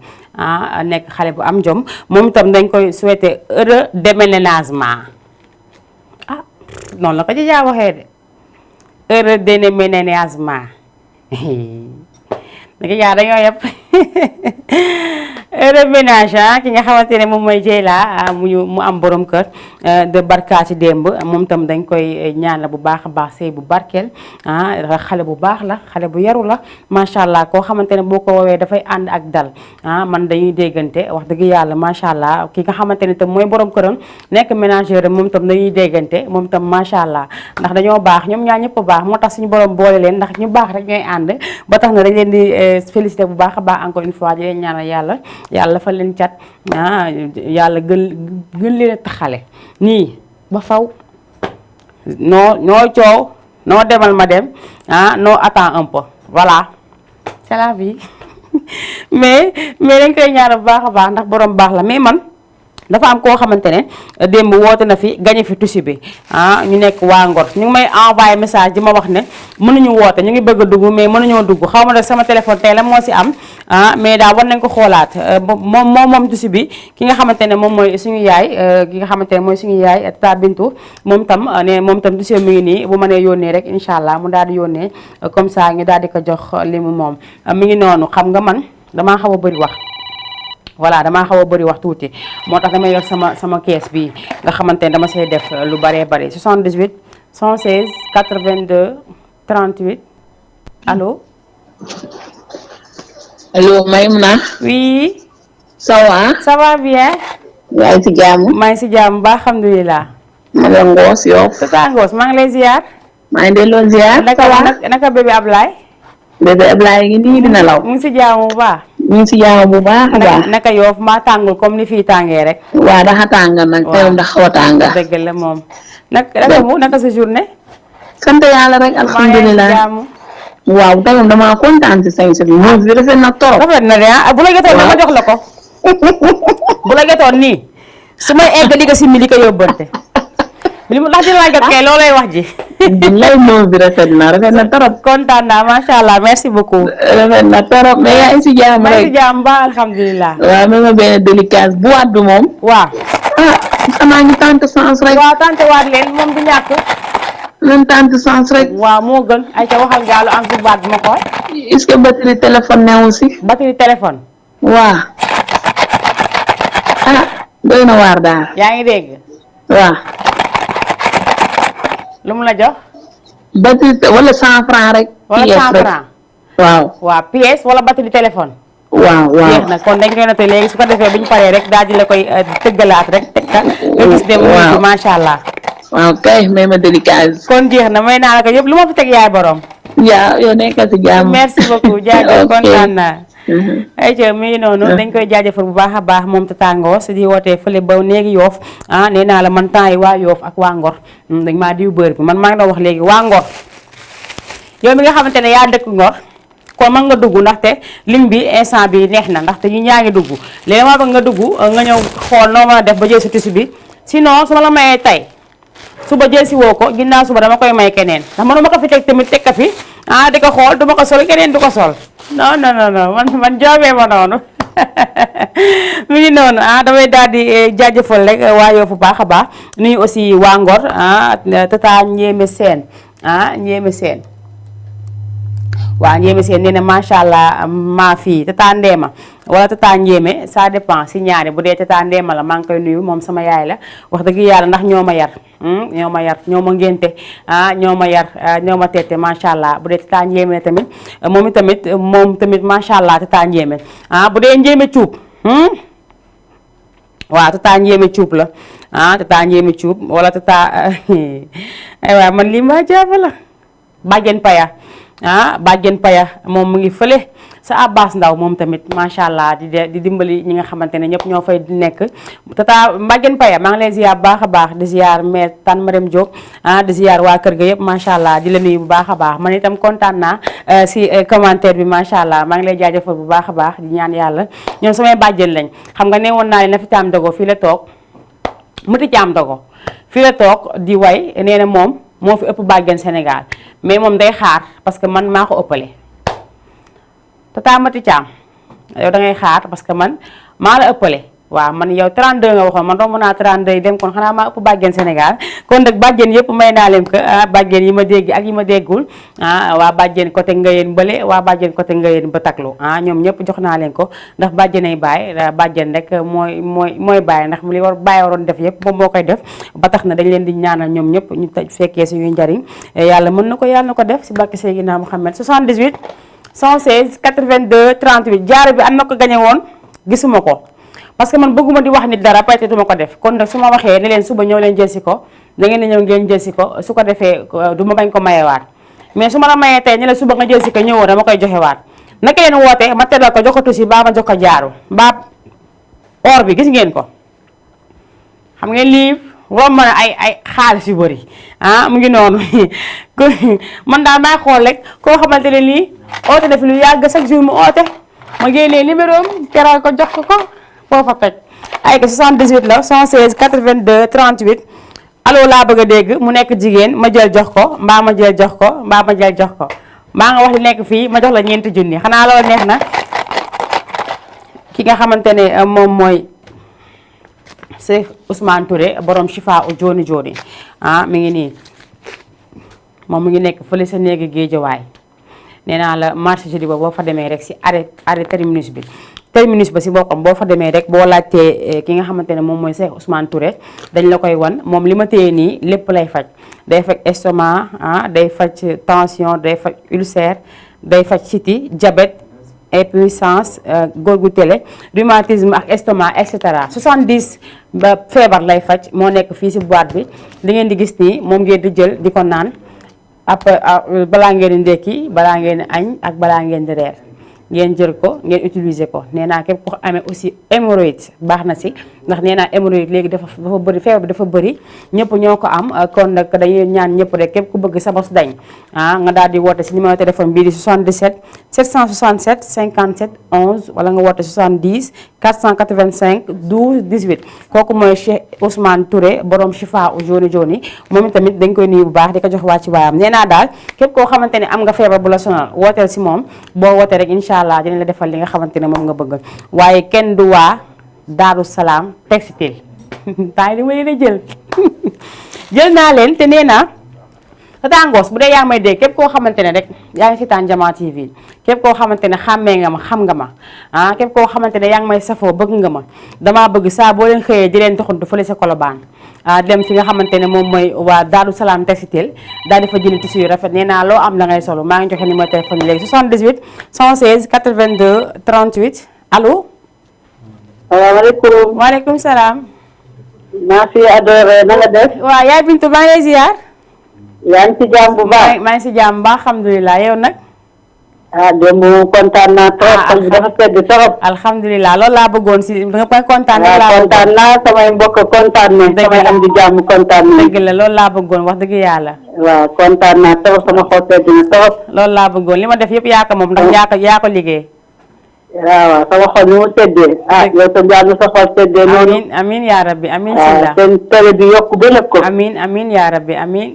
nekk xale bu am jom moom itam dañ koy souhaiter heureux déménagement noonu la ko jëjaa waxee de heureux déménagement naka yaa dañoo yëpp heureux ménage ki nga xamante ne moom mooy Dieyla mu am borom kër de barkaati démb moom tam dañ koy ñaan la bu baax a baax sëy bu barkeel xale bu baax la xale bu yaru la macha allah koo xamante ne boo ko woowee dafay ànd ak dal man dañuy déggante wax dëgg yàlla macha allah ki nga xamante ne tam mooy borom këram nekk ménageur moom tam dañuy déggante moom tam macha allah ndax dañoo baax ñoom ñaar ñëpp baax moo tax suñu borom boole leen ndax ñu baax rek ñooy ànd ba tax na dañ leen di félicité bu baax a baax encore une fois di leen ñaanal yàlla fa leen cat yàlla gën leen a taxale nii ba faw noo coow noo demal ma dem noo attend un peu voilà c'est la vie mais dañ koy ñaanal bu baax a baax ndax borom baax la mais man dafa am koo xamante ne démb woote na fi gañe fi tusi bi ñu nekk waa Ngor ñu ngi may envoyé message di ma wax ne mënuñu woote ñu ngi bëgg a dugg mais mënuñoo dugg xaw ma nag sama téléphone tey la moo si am mais daal war nañ ko xoolaat moom tusi bi ki nga xamante ne moom mooy suñu yaay ki nga xamante ne mooy suñu yaay Tata Bintu moom tam tusi mi ngi nii bu ma nee yónnee rek incha allah mu daal di yónnee comme ça ñu daal di ko jox li mu moom mi ngi noonu xam nga man damaa xaw a bëri wax voilà damaa xaw a bëri wax tuuti moo tax damay yor sama kees bi nga xamante ne dama say def lu bëree bëri 78 116 82 38 allo. allo Maïmouna. oui. ça va bien. yaa ngi si jàmm. maa ngi si jàmm ba alhamdulilah. ma la Ngoos yow. Tata Ngoos maa ngi lay ziar. maa ngi delloo ziar. naka bébé Ablaye. bébé Ablaye ngi nii dina law. mu ngi si jàmm bu baax. ñu ngi si jàmm bu baax a baax. naka Yoff maa tàngul comme ni fii tàngee rek. waaw dafa tàng nag. waaw tey dafa xaw a tàng. dëgg la moom. naka sa journée. sant yàlla rek alhamdulilah. waaw tey moom damaa kontaan si sañ bi moom bi rafet na torop. rafet na de bu la jotoon dama jox la ko. bu la jotoon nii su may egg li ko si mi li ko yóbbante. li mu ndax dina la jot kay loolay wax ji. lay moom bi rafet na torop. kontaan naa macha allah merci beaucoup. rafet na torop mais yaa ngi si jàmm rek. maa ngi si jàmm ba alhamdulilah. waaw même ma benn délicat boîte bi moom. waaw. xanaa ñu tante sens rek. waaw tante waat leen moom du ñàkk. même tante sens rek. waaw moo gën ay ca waxal gaalu am si boîte bi ma xool. est-ce que batterie téléphone newu si. batterie téléphone. waaw. doy na waar daal. yaa ngi dégg. waaw. lu mu la jox. batterie wala 100 francs rek. wala 100 francs. waaw pièce wala batterie téléphone. waaw. jeex na kon dañ koy noté léegi su ko defee bu ñu paree rek daal di la koy tëggalaat rek teg ka nga gis dem mu macha allah. waaw kay may ma délicate. kon jeex na may naa la ko yëpp lu ma fi teg yaay borom. yow nekkal si jàmm. merci beaucoup jaajëf kontaan naa. ayca mi ngi noonu dañ koy jaajëfal bu baax a baax moom Tata Ngoos di wootee fële ba néegi Yoff nee naa la man temps yi waa Yoff ak waa Ngor dañ maa diw bër bi man maa ngi doon wax léegi waa Ngor yow mi nga xamante ne yaa dëkk Ngor kon mën nga dugg ndaxte ligne bi instant bi neex na ndaxte ñu ñaa ngi dugg léegi maa bëgg nga dugg nga ñëw xool noo mën a def ba jël si tusi bi sinon su ma la mayee tey suba jël si woo ko ginnaaw suba dama koy may keneen ndax mënuma ko fi teg tamit teg ka fi di ko xool duma ko sol keneen du ko sol non man joobee ma noonu mi ngi noonu damay daal di jaajëfal rek waa Yoff bu baax a baax nuyu aussi waa Ngor Tata Ndiémé Sène Ndiémé Sène waaw Ndiémé Sène nee na macha allah maa fii Tata Ndéema wala Tata Ndiémé ça dépend si ñaari bu dee Tata Ndéema la maa ngi koy nuyu moom sama yaay la wax dëgg yàlla ndax ñoo ma yar ñoo ma ngénte ñoo ma yar ñoo ma tette macha allah bu dee Tata Ndiémé tamit moom tamit macha allah Tata Ndiémé bu dee Ndiémé cuub waaw Tata Ndiémé cuub la Tata Ndiémé cuub wala Tata ay waay man lii maa jàpp la bàjjen Paya bàjjen Paya moom mu ngi fële sa Abbas Ndaw moom tamit macha allah di dimbali ñi nga xamante ne ñëpp ñoo fay nekk tata bàjjen Paya maa ngi leen ziar bu baax a baax di ziar mère Tane Marème Diop di ziar waa kër ga yëpp macha allah di la nuyu bu baax a baax man itam kontaan naa si commentaire bi macha allah maa ngi lay jaajëfal bu baax a baax di ñaan yàlla ñoom samay bàjjen lañ xam nga ne woon naa leen na fi caam dogo fii la toog muti caam dogo fii la toog di way nee na moom moo fi ëpp bàjjen Sénégal mais moom day xaar parce que man maa ko ëppale tata Mati Thiam yow da ngay xaar parce que man maa la ëppale waaw man yow 32 nga waxoon man romb naa 32 dem kon xanaa maa ëpp bàjjen Sénégal kon nag bàjjen yëpp may naa leen ko bàjjen yi ma dégg ak yi ma déggul waa bàjjen côté Ngayeen bële waa bàjjen côté Ngayeen ba taklu ñoom ñëpp jox naa leen ko ndax bàjjenay baay bàjjen rek mooy baay ndax li war baay waroon def yëpp moom moo koy def ba tax na dañ leen di ñaanal ñoom ñëpp ñu fekkee suñuy njariñ yàlla mën na ko yàlla na ko def si barke Seydina Muhammad 78 116 82 38 jaaro bi am na ko gañe woon gisuma ko parce que man bëgguma di wax nit dara peut-être duma ko def kon nag su ma waxee ne leen suba ñëw leen jël si ko da ngeen di ñëw ngeen jël si ko su ko defee du ma bañ ko mayewaat mais su ma la mayee tey ne la suba nga jël si ko ñëwoo dama koy joxewaat naka leen woote ma tegal ko joxatu si baa ma jox ko jaaru mbaa or bi gis ngeen ko xam ngeen lii romb na ay xaalis yu bëri mu ngi noonu man daal may xool rek koo xamante ne lii oote def lu yàgg chaque jour mu oote ma génnee numéro am keral ko jox ko foofa toj ay ko 78 la 116 82 38 allo laa bëgg a dégg mu nekk jigéen ma jël jox ko mbaa ma jël jox ko mbaa ma jël jox ko mbaa nga wax li nekk fii ma jox la ñeenti junni xanaa loolu neex na ki nga xamante ne moom mooy Cheikh Ousmane Touré borom Chifa u jooni jooni mi ngi nii moom mu ngi nekk fële sa néegi Géejawaay nee naa la marché jeudi ba boo fa demee rek si arrêt terminus ba si boppam boo fa demee rek boo laajtee ki nga xamante ne moom mooy Cheikh Ousmane Touré dañ la koy wan moom li ma téye nii lépp lay faj day faj estomac day faj tension day faj ulcère day faj siti diabète impuissance góor gu télé rhumatisme ak estomac et cetera 70 ba feebar lay faj moo nekk fii si boîte bi li ngeen di gis nii moom ngeen di jël di ko naan après balaa ngeen di ndekki balaa ngeen di añ ak balaa ngeen di reer ngeen jël ko ngeen utiliser ko nee naa képp ko amee aussi hémorroïde baax na si ndax nee naa hémorroïde léegi dafa bëri feebar bi dafa bëri ñëpp ñoo ko am kon nag dañuy ñaan ñëpp rek képp ku bëgg sa bos dañ nga daal di woote si numéro téléphone bii di 77 767 57 11 wala nga woote 70 485 12 18 kooku mooy Cheikh Ousmane Touré borom Chifa u jooni jooni moom itamit dañ koy nuyu bu baax di ko jox wàcc waayam nee naa daal képp koo xamante ne am nga feebar bu la sonal wooteel si moom boo wootee rek incha allah dinañ la defal li nga xamante ne moom nga bëgg waaye kenn du waa Daaru Salaam textile temps yi di ma leen a jël naa leen te nee naa tàngoos bu dee yaa may dégg képp koo xamante ne rek yaa ngi seetaan Jama TV képp koo xamante ne xàmmee nga ma xam nga ma képp koo xamante ne yaa ngi may safoo bëgg nga ma damaa bëgg saa boo leen xëyee di leen doxantu fële sa Colobane dem fi nga xamante ne moom mooy waa Daaru Salaam textile daal di fa jëli tissu yu rafet nee naa loo am la ngay solo maa ngi joxe numéro téléphone léegi 78 116 82 38 allo. salaamaaleykum. waaleykum salaam. maa fi adoré na nga def. waaw yaay Bintu maa ngi lay ziar. yaa ngi ci jàmm bu baax. maa ngi si jàmm bu baax alhamdulilah yow nag. démb kontaan naa trop. xol bi dafa sedd trop. alhamdulilah loolu laa bëggoon si nga koy kontaan. kontaan naa samay mbokk kontaan nañ. samay am di jàmm kontaan nañ. dëgg la loolu laa bëggoon wax dëgg yàlla. waaw kontaan naa trop sama xol sedd na trop. loolu laa bëggoon li ma def yëpp yaa ko moom ndax yaa ko liggéey. waaw sama xol ni mu seddee. yow sa jàmm sa xol seddee noonu. amiin amiin yaa rabbi amiin sila. seen télé bi yokk ba lépp ko. amiin amiin yaa rabbi amiin.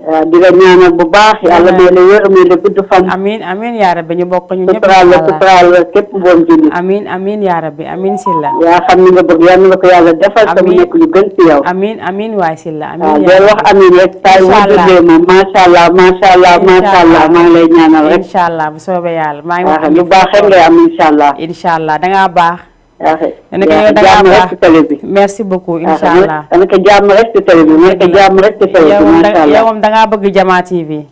di la ñaanal bu baax yàlla may la wér may la gudd fan. amiin amiin yaa rabbi ñu bokk ñu ñëpp. suturaal la képp boom julli. amiin amiin yaa rabbi amiin sila. yaa xam ni nga bëgg yal na ko yàlla defal. amiin te mu nekk lu gën ci yow. amiin amiin waay sila. amiin waaw del wax amiin rek. saa yu ma jógee moom macha allah macha allah macha allah maa ngi lay ñaanal rek. incha allah bu soobee yàlla maa ngi. waaw lu baax rek ngay am incha allah. incha allah dangaa baax. jàmm rek ci télé bi. merci beaucoup incha allah. naka jàmm rek ci télé bi naka jàmm rek ci télé bi macha allah. yow moom dangaa bëgg Jama TV.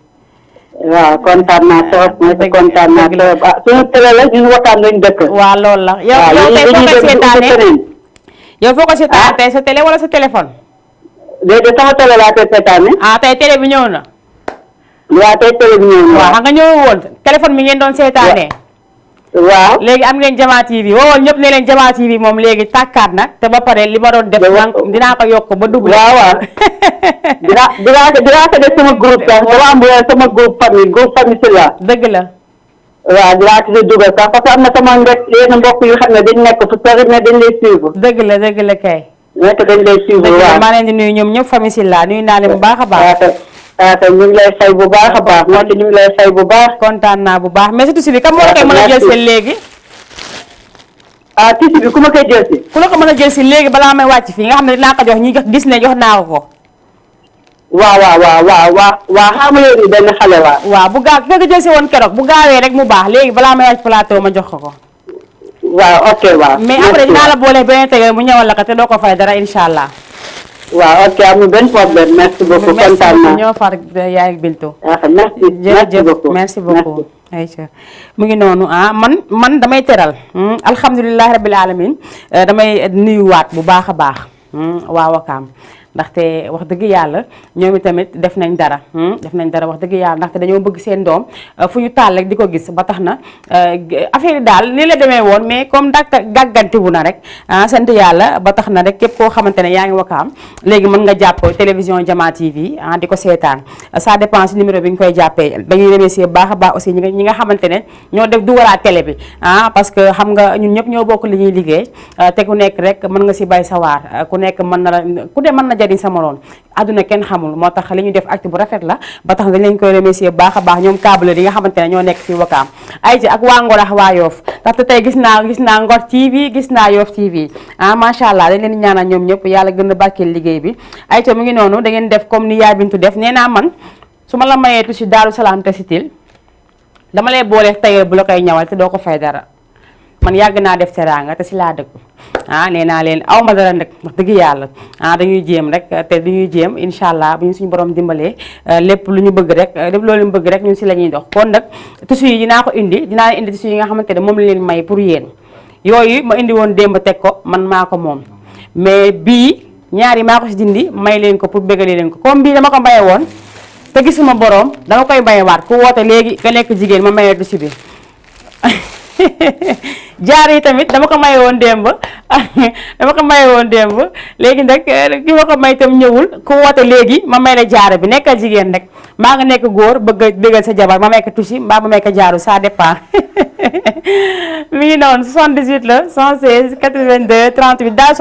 waaw kontaan naa trop mooy kontaan naa trop suñu télé la ñun waxtaan lañ dëkk. waaw loolu la yow tey foo ko seetaanee yow foo ko seetaanee tey sa télé wala sa téléphone. déedéet sama télé laa koy seetaanee. tey télé bi ñëw na. waaw tey télévision. waaw xam nga ñëw woon téléphone mi ngeen doon seetaanee. waaw léegi am ngeen Jama TV wowoon ñëpp ne leen Jama TV moom léegi tàkkaat na te ba pare li ma doon def. dinaa ko yokk ba double. waaw waaw dinaa ko def sama groupe sax dama am sama groupe famille si la. dëgg la. waaw dinaa ci dugal sax parce que am na sama yenn mbokk yu xam ne dañ nekk fu sori mais dañ lay suivre. dëgg la kay. nekk dañ lay suivre waaw maa leen di nuyu ñoom ñëpp famille si la nuyu naa leen bu baax a baax. waaw ñu ngi lay fay bu baax a baax wante ñu ngi lay fay bu baax. kontaan naa bu baax mais surtout si bi kam moo la koy mën a jël si léegi. tissu bi ku ma koy jël si. ku la ko mën a jël si léegi balaa may wàcc fii nga xam ne dinaa ko jox ñi gis ne jox naa ko. waaw xam nga yow benn xale waaw bu gaaw ki nga ko jël si woon keroog bu gaawee rek mu baax léegi balaa may wàcc plateau ma jox ko. waaw ok waaw. mais après dinaa la boole beneen tege mu ñëwal la ko te doo ko fay dara incha allah. waaw ok amul benn problème merci beaucoup kontaan naa. ñoo far yaay Bintu. merci beaucoup merci beaucoup. ayca mu ngi noonu man damay teral alhamdulilah rabil alamin damay nuyuwaat bu baax a baax waa Wakaam ndaxte wax dëgg yàlla ñoom itamit def nañ dara wax dëgg yàlla ndaxte dañoo bëgg seen doom fu ñu taal rek di ko gis ba tax na affaire yi daal ni la demee woon mais comme gàggantiwu na rek sant yàlla ba tax na rek képp koo xamante ne yaa ngi Wakaam léegi mën nga jàpp télévision Jama TV di ko seetaan ça dépend si numéro bi nga koy jàppee dañuy remercier baax a baax aussi ñi nga xamante ne ñoo def dugalaat télé bi parce que xam nga ñun ñëpp ñoo bokk li ñuy liggéey te ku nekk rek mën nga si bay sawaar ku nekk mën na jariñ sa moroom àdduna kenn xamul moo tax li ñu def acte bu rafet la ba tax dañ leen koy remercier bu baax a baax ñoom câble yi nga xamante ne ñoo nekk fii Wakaam ayca ak waa Ngor ak waa Yoff ndaxte tey gis naa Ngor TV gis naa Yoff TV macha allah dañ leen ñaanal ñoom ñëpp yàlla gën a barkeel liggéey bi ayca mu ngi noonu da ngeen def comme ni yaay Bintu def nee naa man su ma la mayee tu si Daaru Salaam Textile dama lay boole tailleur bu la koy ñawal te doo ko fay dara man yàgg naa def teraanga te si laa dëkk nee naa leen aw ma dara nag wax dëgg yàlla dañuy jéem rek te dañuy jéem incha allah bu ñu suñu borom dimbalee lépp lu ñu bëgg rek lépp loolu ñu bëgg rek ñun si la ñuy dox kon nag tissu yi dinaa leen indi tissu yi nga xamante ne moom la leen may pour yéen yooyu ma indi woon démb teg ko man maa ko moom mais bii ñaari maa ko si dindi may leen ko pour bëggalee leen ko comme bii dama ko maye woon te gisuma borom dama koy mayewaat ku woote léegi nga nekk jigéen ma mayee tissu bi jaar yi tamit dama ko maye woon démb léegi nag ki ma ko may tam ñëwul ku woote léegi ma may la jaaro bi nekkal jigéen rek maa nga nekk góor bëgg bëggal sa jabar ma may ko tusi mbaa ma may ko jaaru ça dépend mi ngi noonu 78 la 116 82 38 Daaru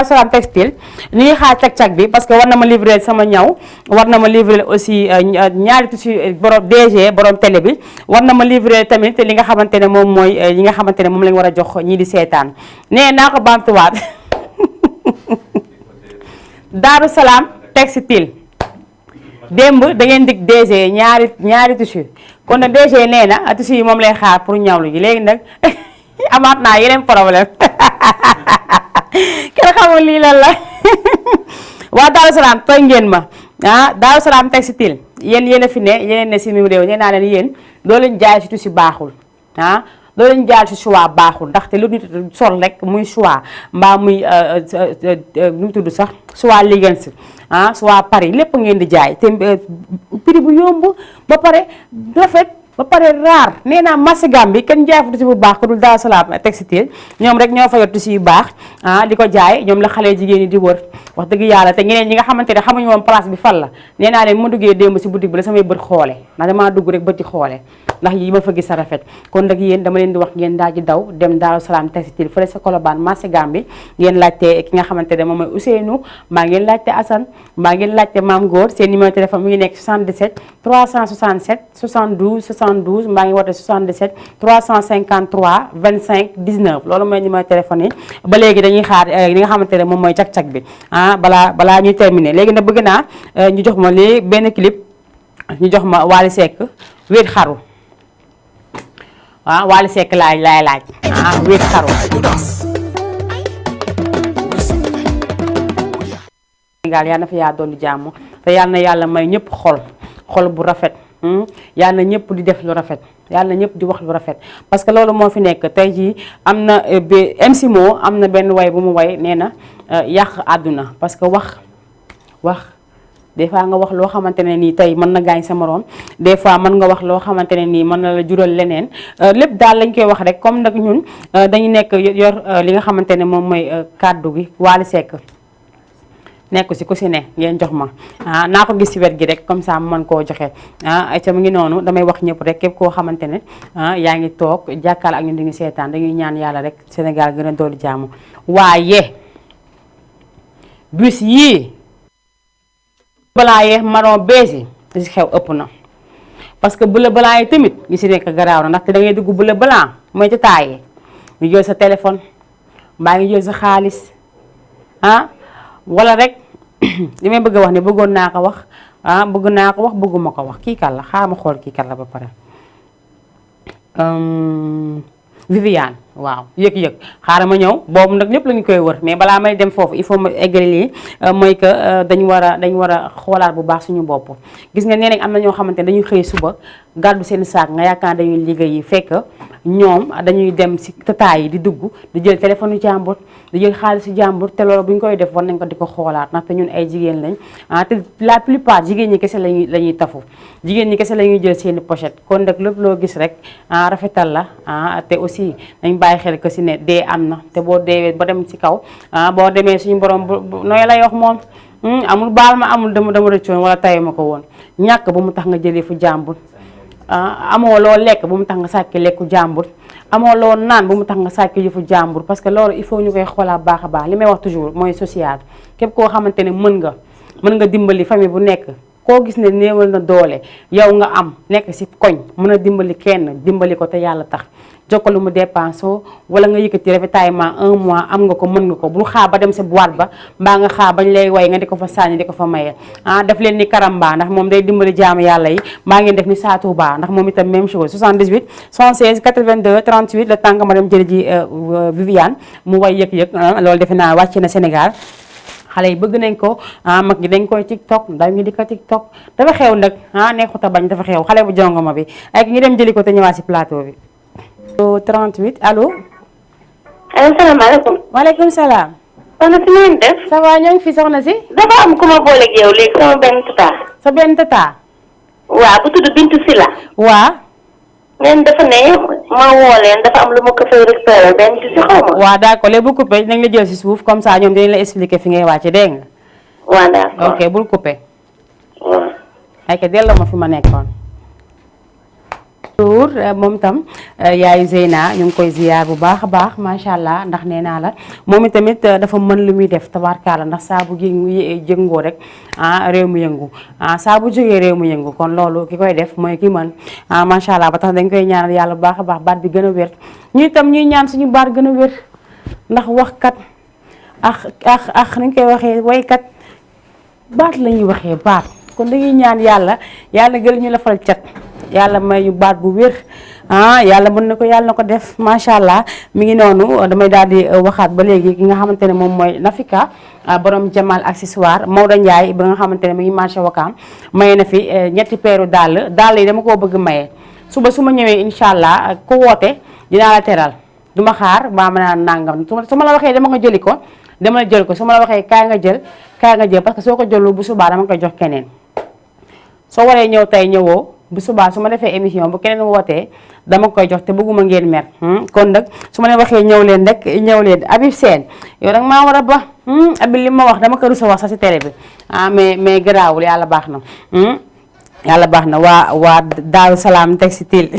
Salaam Textile ñu ngi xaar cag-cag bi parce que war na ma livrer sama ñaw war na ma livrer aussi ñaari tissu borom DG borom télé bi war na ma livrer tamit li nga xamante ne moom mooy yi nga xamante ne moom lañ war a jox ñii di seetaan nee naa ko baamtuwaat Daaru Salaam Textile démb da ngeen dig DG ñaari tissu kon nag DG nee na tissu yi moom lay xaar pour ñawlu ji léegi nag amaat naa yeneen problème kenn xamul lii lan la waa Daaru Salaam tooy ngeen ma Daaru Salaam Textile yéen a fi ne yeneen ne si mi réew nee naa leen yéen doo leen jaay si tissu baaxul doo leen jaay si choix baaxul ndaxte lu nit sol rek muy choix mbaa muy nu mu tudd sax choix liggéey soit Paris lépp ngeen di jaay te prix bu yomb ba pare rafet ba pare raar nee naa marché Gambie kenn jaay fa tissu bu baax ko dul Daaru Salaam Textile ñoom rek ñoo fa yor tissu yu baax di ko jaay ñoom la xale jigéen ñi di wër wax dëgg yàlla te ñeneen ñi nga xamante ne xamuñu woon place bi fan la nee naa leen ma duggee démb si boutique bi la samay bët xoole ndax damaa dugg rek bëti xoole ndax yi ma fa gis a rafet kon nag yéen dama leen di wax ngeen daal di daw dem Daaru Salaam Textile fële sa Colobane marché Gambie ngeen laajte ki nga xamante ne moom mooy Ousseynou mbaa ngeen laajte Assane mbaa ngeen laajte Mame Góor seen numéro téléphone mi ngi nekk 77 367 72 72 mbaa ngi woote 77 353 25 19 loolu mooy numéro téléphone yi ba léegi dañuy xaar li nga xamante ne moom mooy cag-cag bi balaa ñuy terminer léegi nag bëgg naa ñu jox ma lii benn clip ñu jox ma Wally Seck wéet xaru Wally Seck laay laaj wéet xaru Sénégal yal na fa yaa doon jàmm te yal na yàlla may ñëpp xol bu rafet yal na ñëpp di def lu rafet yal na ñëpp di wax lu rafet parce que loolu moo fi nekk tey jii am na MC Mo am na benn way bu mu way nee na yàq àdduna parce que wax des fois nga wax loo xamante ne nii tey mën na gaañ sa morom des fois mën nga wax loo xamante ne nii mën na la jural leneen lépp daal lañ koy wax rek comme nag ñun dañu nekk yor li nga xamante ne moom mooy kàddu gi Wally Seck nekk si ku si ne ngeen jox ma naa ko gis si wet gi rek comme ça mu mën koo joxe ca mu ngi noonu damay wax ñëpp rek képp koo xamante ne yaa ngi toog jàkkaarloo ak ñun di ngi seetaan dañuy ñaan yàlla rek Sénégal gën a doolu jàmm waaye bus yii balaa yee marron bees yi li si xew ëpp na parce que bleu blanc yi tamit gi si nekk garaaw na ndaxte da ngay dugg bleu blanc mooy ci taayee ñu jël sa téléphone mbaa ngi jël sa xaalis wala rek li may bëgg a wax ne bëggoon naa ko wax bëgg naa ko wax bëgguma ko wax kii kan la xaaral ma xool kii kan la ba pare Viviane waaw yëg-yëg xaaral ma ñëw boobu nag ñëpp lañu koy wër mais balaa may dem foofu il faut ma eggali lii mooy que dañ war a xoolaat bu baax suñu bopp gis nga nee nañ am na ñoo xamante ne dañuy xëy suba gàddu seen saak nga yaakaar dañuy liggéey yi fekk ñoom dañuy dem si tataay yi di dugg di jël téléphone yu jàmbur di jël xaalisu jàmbur te loolu bu ñu koy def war nañ ko di ko xoolaat ndaxte ñun ay jigéen lañ te la plupart jigéen ñi kese la ñuy tafu jigéen ñi kese la ñuy jël seeni pochette kon nag lépp loo gis rek rafetal la te aussi nañ bàyyi xel que si ne dee am na te boo deewee ba dem ci kaw boo demee suñu borom nooy lay wax moom amul baal ma amul dama rëccoon wala taye ma ko woon ñàkk bu mu tax nga jëlee fu jàmbur amoo loo lekk bu mu tax nga sàkki lekku jàmbur amoo loo naan bu mu tax nga sàkki yëfu jàmbur parce que loolu il faut ñu koy xoolaat baax a baax li may wax toujours mooy social képp koo xamante ne mën nga dimbali famille bu nekk koo gis ne néewal na doole yow nga am nekk ci koñ mën a dimbali kenn dimbali ko te yàlla tax jokkalu mu dépense wala nga yëkkati ravitaillement 1 mois am nga ko mën nga ko bul xaar ba dem sa boîte ba mbaa nga xaar bañ lay way nga di ko fa sànni di ko fa maye def leen ni Karamba ndax moom day dimbali jaamu yàlla yi mbaa ngeen def ni Satou Ba ndax moom itam même chose 78 116 82 38 le temps que ma dem jëli ji Viviane mu way yëg-yëg loolu defe naa wàcc na Sénégal xale yi bëgg nañ ko mag ñi dañ koy TikTok ndaw ñi di ko TikTok dafa xew nag neexut a bañ dafa xew xale bu jongoma bi ak ñu dem jëli ko te ñëwaat si plateau bi 38 allo. allo salaamaaleykum. waaleykum salaam. soxna si ngeen def. ça va ñoo ngi fi soxna si. dafa am ku ma booleeg yow léegi sama benn tata. sa benn tata. waaw bu tudd Bintu Sila. waa. ngeen dafa ne ma woo leen dafa am lu ma ko fay récupéré benn si xaw ma. waaw d'accord léegi bu coupé nañ la jël si suuf comme ça ñoom dinañ la expliquer fi ngay wàcce dégg nga. waaw d'accord ok bul coupé. waaw. ayca delloo ma fi ma nekkoon. moom tam yaayu Zeyna ñu ngi koy ziyaar bu baax a baax macha allah ndax nee naa la moom itamit dafa mën lu muy def tabarkaala ndax saa bu jëngoo rek réew mu yëngu saa bu jógee réew mu yëngu kon loolu ki koy def mooy ki mën macha allah ba tax dañ koy ñaanal yàlla bu baax a baax baat bi gën a wér ñu itam ñuy ñaan suñu baat gën a wér ndax waxkat ak nañ koy waxee waykat baat la ñuy waxee baat kon dañuy ñaan yàlla gën ñu la fal cat yàlla may ñu baat bu wér yàlla mën na ko yàlla na ko def macha allah mi ngi noonu damay daal di waxaat ba léegi ki nga xamante ne moom mooy Nafika borom Jamal accessoire Maodo Ndiaye ba nga xamante ne mi ngi marché Wakaam maye na fi ñetti peeru dàll yi dama koo bëgg maye suba su ma ñëwee incha allah ku woote dinaa la teral du ma xaar maa mën a nangam su ma la waxee dama nga jëli ko dama la jël ko su ma la waxee kaay nga jël parce que soo ko jëlul bu subaa dama koy jox keneen soo waree ñëw tey ñëwoo bu subaa su ma defee émission bu keneen wootee dama koy jox te bëgguma ngeen mer kon nag su ma leen waxee ñëw leen rek ñëw leen Habib Sène yow nag maa war a ba Habib li ma wax dama ko rus a wax sax ci télé bi mais garaawul yàlla baax na yàlla baax na waa Daaru Salaam textile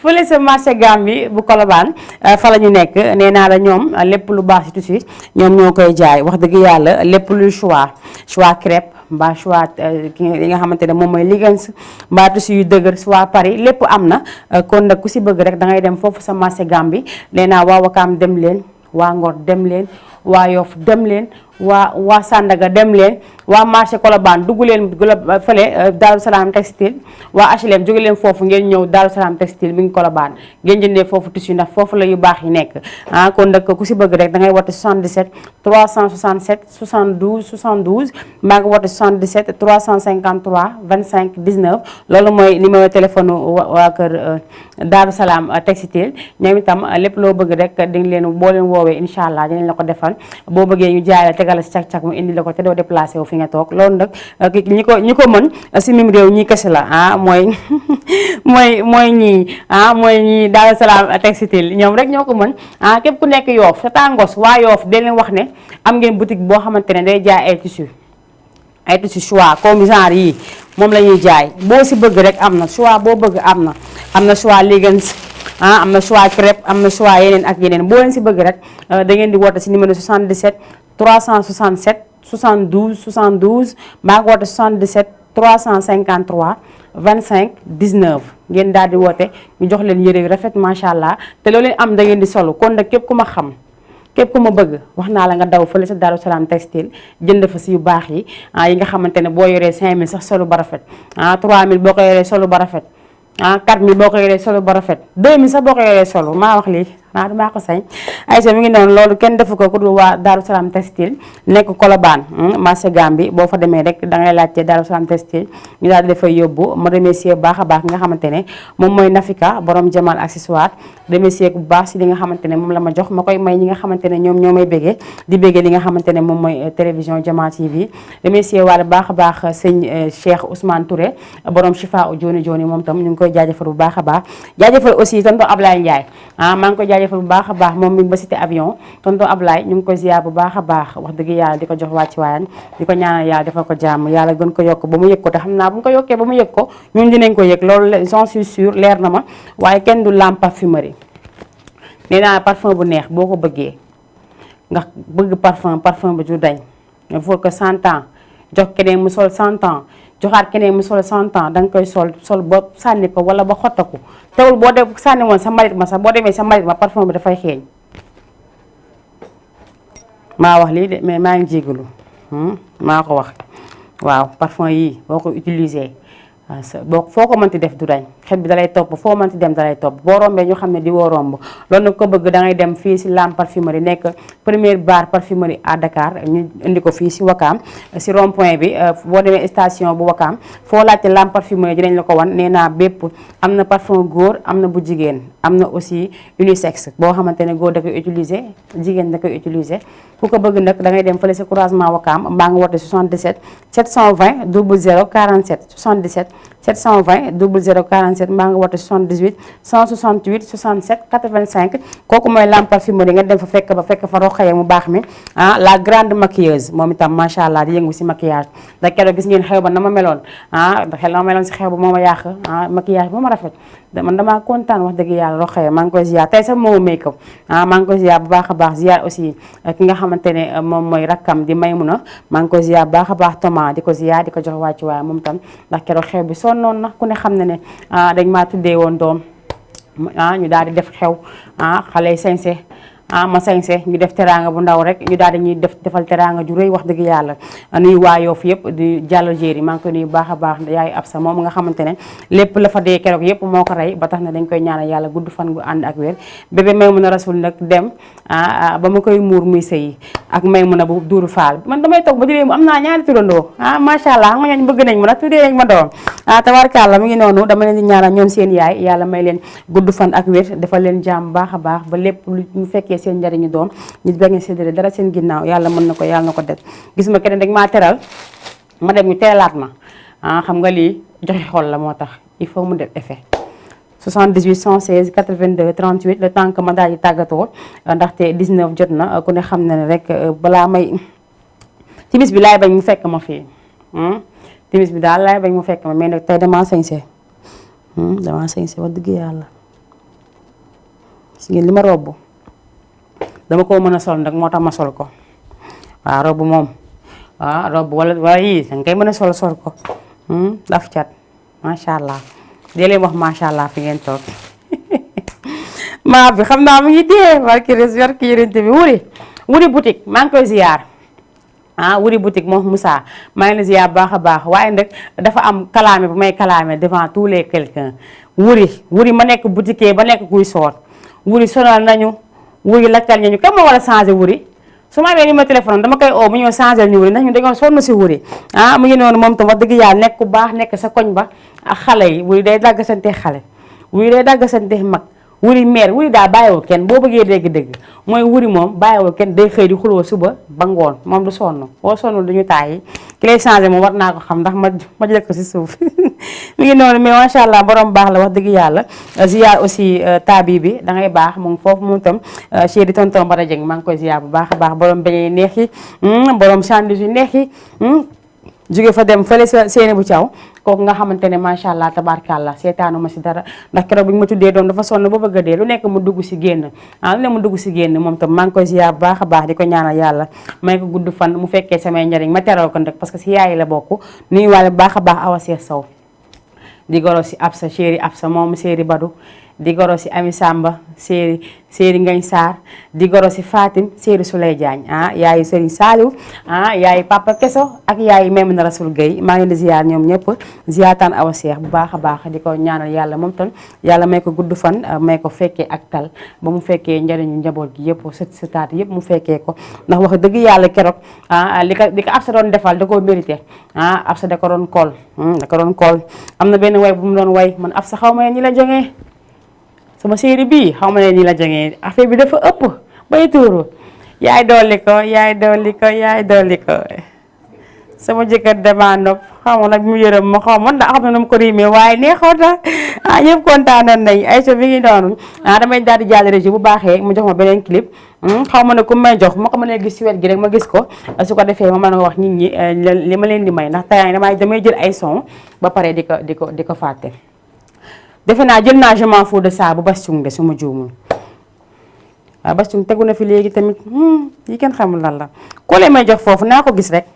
fële sa marché Gambie bu Colobane fa la ñu nekk nee naa la ñoom lépp lu baax ci tissu ñoom ñoo koy jaay wax dëgg yàlla lépp luy choix crêpe mbaa choix li nga xamante ne moom mooy liggéey mbaa tissu yu dëgër soit Paris lépp am na kon nag ku si bëgg rek da ngay dem foofu sa marché Gambie nee naa waa Wakaam dem leen waa Ngor dem leen waa Yoff dem leen waa Sandaga dem leen waa marché Colobane dugg leen fële Daaru Salaam textile waa HLM jóge leen foofu ngeen ñëw Daaru Salaam textile mi ngi Colobane ngeen jëndee foofu tissu ndax foofu la yu baax yi nekk kon nag ku si bëgg rek da ngay woote 77 367 72 72 mbaa nga woote 77 353 25 19 loolu mooy numéro téléphone waa kër Daaru Salaam textile ñoom itam lépp loo bëgg rek di nga leen boo leen woowee incha allah dinañ la ko defal boo bëggee ñu jaay la tegal si cak-cak mu indi la ko te doo déplacé wu fi nga toog loolu nag ñi ko mën si mim réew ñi kese la mooy mooy ñii Daaru Salaam textile ñoom rek ñoo ko mën képp ku nekk Yoff sa tàngos waa Yoff de leen wax ne am ngeen boutique boo xamante ne day jaay ay tissu choix comme genre yi moom la ñuy jaay boo si bëgg rek am na choix boo bëgg am na choix leggings am na choix crêpe am na choix yeneen ak yeneen boo leen si bëgg rek da ngeen di woote si numéro 77 367 72 72 maa ngi woote 77 353 25 19 ngeen daal di woote ñu jox leen yëre yu rafet macha allah te loo leen am da ngeen di solo kon nag képp ku ma xam képp ku ma bëgg wax naa la nga daw fële sa Daaru Salaam textile jënd fa si yu baax yi yi nga xamante ne boo yoree 5000 sax solo ba rafet 3000 boo ko yoree solo ba rafet 4000 boo ko yoree solo ba rafet 2000 sax boo ko yoree solo maa wax lii damaa ko sañ ayca mi ngi noonu loolu kenn defu ko ku dul waa Daaru Salaam textile nekk Colobane marché Gambie boo fa demee rek da ngay laajte Daaru Salaam textile ñu daal di dafay yóbbu ma remercier bu baax a baax nga xamante ne moom mooy Nafika borom Jamal accessoire remercier bu baax si li nga xamante ne moom la ma jox ma koy may ñi nga xamante ne ñoom ñoo may béggee di béggee li nga xamante ne moom mooy télévision Jamal TV remercier waale baax a baax sëñ Cheikh Ousmane Touré borom Chifa u Joni Joni moom tam ñu ngi koy jaajëfal bu baax a baax jaajëfal aussi tonton Ablaye Ndiaye maa ngi koy jaajëfal bu baax a baax moom mi ba cité avion tonton Ablaye ñu ngi koy ziar bu baax a baax wax dëgg yàlla di ko jox wàcc waayam di ko ñaanal yàlla defal ko jàmm yàlla gën ko yokk ba mu yëg ko te xam naa bu mu ko yokkee ba mu yëg ko ñun dinañ ko yëg loolu j'en suis sûr leer na ma waaye kenn du Lam Parfumerie nee naa parfum bu neex boo ko bëggee nga bëgg parfum bi du dañ il faut que 100 ans jox keneen mu sol 100 ans joxaat keneen mu sol 100 ans da nga koy sol ba sànni ko wala ba xottaku teewul boo def sànni woon sa mbalit ma sax boo demee sa mbalit ma parfum bi dafay xeeñ maa wax lii de mais maa ngi jégalu maa ko wax waaw parfum yii boo ko utiliser boo foo ko mënti def du dañ xet bi dalay topp foo mënti dem dalay topp boo rombee ñu xam ne di woo romb loolu nag ko bëgg da ngay dem fii si Lam Parfumerie nekk première bar parfumerie à Dakar ñu indi ko fii si Wakaam si rond point bi boo demee station bu Wakaam foo laajte Lam Parfumerie dinañ la ko wan nee naa bépp am na parfum góor am na bu jigéen am na aussi unisexe boo xamante ne góor da koy utiliser jigéen da koy utiliser ku ko bëgg nag da ngay dem fële si croisement Wakaam mbaa nga woote 77 720 00 47 77 720 00 47 mbaa nga woote 78 168 67 85 kooku mooy Lam Parfumerie nga dem fa fekk fa Rokhaya mu baax mi la grande maquilleuse moom itam macha allah di yëngu si maquillage da keroog gis ngeen xew ba na ma meloon xel na ma meloon si xew ba moo ma yàq maquillage ba ma rafet man damaa kontaan wax dëgg yàlla Rokhaya maa ngi koy ziar tey sax moo make up maa ngi koy ziar bu baax a baax ziar aussi ki nga xamante ne moom mooy rakkam di Maymuna maa ngi koy ziar bu baax a baax Thomas di ko ziar di ko jox wàccu waaye moom tam ndax keroog xew bi sonnoon na ku ne xam na ne dañ maa tuddee woon doom ñu daal di def xew xale yi sañse ma sañse ñu def teraanga bu ndaw rek ñu daal di ñuy defal teraanga ju rëy wax dëgg yàlla nuyu waa Yoff yëpp di jàllo jéeri maa ngi koy nuyu baax a baax yaay ab sa moom nga xamante ne lépp la fa dee keroog yëpp moo ko rey ba tax na dañ koy ñaanal yàlla gudd fan gu ànd ak wér bébé Maymuna Rasul nag dem ba ma koy muur muy sëyi ak Maymuna bu duuru faal man damay toog ba di mu am naa ñaari turandoo macha allah xam nga ñooñu bëgg nañ ma nag tuddee nañ ma doom tabarkàlla mu ngi noonu dama leen di ñaanal ñoom seen yaay yàlla may leen gudd fan ak wér defal leen jàmm baax a baax ba lépp lu ñu fekkee seen njariñu doom ñu bañ a séddale dara seen ginnaaw yàlla mën na ko yàlla na ko def gis ma keneen dañ maa teral ma dem ñu teralaat ma xam nga lii joxe xol la moo tax il faut mu def effet 78 116 82 38 le temps que ma daal di tàggatoo ndaxte 19 jot na ku ne xam na ne rek balaa may timis bi laay bañ mu fekk ma fii timis bi daal laay bañ mu fekk ma mais nag tey damaa sañse wax dëgg yàlla gis ngeen li ma robb dama ko mën a sol nag moo tax ma sol ko waaw robb moom robb wala yii danga koy mën a sol ko daf cat macha allah dee leen wax macha allah fi ngeen toog maa bi xam naa mu ngi dee barki res barki yërënte bi wuri boutique maa ngi koy ziyaar wuri boutique moom Moussa maa ngi la ziyaar baax a baax waaye nag dafa am kalaame bu may kalaame devant tous les quelqu'un wuri ma nekk boutiquier ba nekk kuy soor wuri sonal nañu wuri lakkal ñu kam ma war a changé wuri su ma amee ni ma téléphone dama koy oo mu ñëw changé ñu wuri ndax ñu dañoo sonn si wuri mu ngi noonu moom tam wax dëgg yàlla nekk ku baax nekk sa koñ ba ak xale yi wuri day dagg sante xale wuri day dagg sante mag wuri meer wuri daal bàyyiwul kenn boo bëggee dégg-dégg mooy wuri moom bàyyiwul kenn day xëy di xuloo suba ba ngoon moom du sonn boo sonn duñu tàyyi ki lay changé moom war naa ko xam ndax ma jël ko si suuf mi ngi noonu mais macha allah borom baax la wax dëgg yàlla ziar aussi tabi bi da ngay baax mu ngi foofu moom itam chéri tonton Bara Dieng maa ngi koy ziar bu baax a baax borom beñe yi neex yi borom sandwich yu neex yi jóge fa dem fële seeni bu caw kooku nga xamante ne macha allah tabarkàllah seetaanu ma si dara ndax keroog bi ñu ma tuddee doom dafa sonn ba bëgg a dee lu nekk mu dugg si génn lu nekk mu dugg si génn moom tam maa ngi koy ziar bu baax a baax di ko ñaanal yàlla may ko gudd fan mu fekkee samay njariñ ma teral ko nag parce que si yaay la bokk nuyu waale bu baax a baax Awa Seex Sow di goro si Absa chéri Absa moom séeri Badou di goro si Ami Samba séeri Ngañ Sarr di goro si Fatim séeri Souley Diagne yaayu Serigne Saliou yaayu Papa Keso ak yaayu Maymuna Rasul Gueye maa ngi leen di ziar ñoom ñëpp ziartaan Awa Seex bu baax a baax di ko ñaanal yàlla moom tam yàlla may ko gudd fan may ko fekkee ak tal ba mu fekkee njariñu njaboot gi yëpp sëtaat yëpp mu fekkee ko ndax wax dëgg yàlla keroog li ko Absa doon defal da koo mérité Absa da ko doon kool am na benn way bu mu doon way man Absa xaw ma ñi la jógee sama série bii xaw ma ne nii la jógee affaire bi dafa ëpp bay tuuru yaay dolli ko sama jëkkër dama nopp xaw ma nag mu yërëm ma xaw ma ndax xam na nu mu ko riimee waaye neexoon na ñëpp kontaan nañ ay so mi ngi noonu damay daal di jàll régie bu baaxee mu jox ma beneen clip xaw ma ne ku may jox ma ko mënee gis si wet gi rek ma gis ko su ko defee ma mën a wax nit ñi li ma leen di may ndax tey damay jël ay son ba pare di ko fàtte. defe naa jël naa je m'en fous de ça bu Bastung de su ma juumul waaw Bastung tegu na fi léegi tamit yi kenn xamul lan la ko lee may jox foofu naa ko gis rek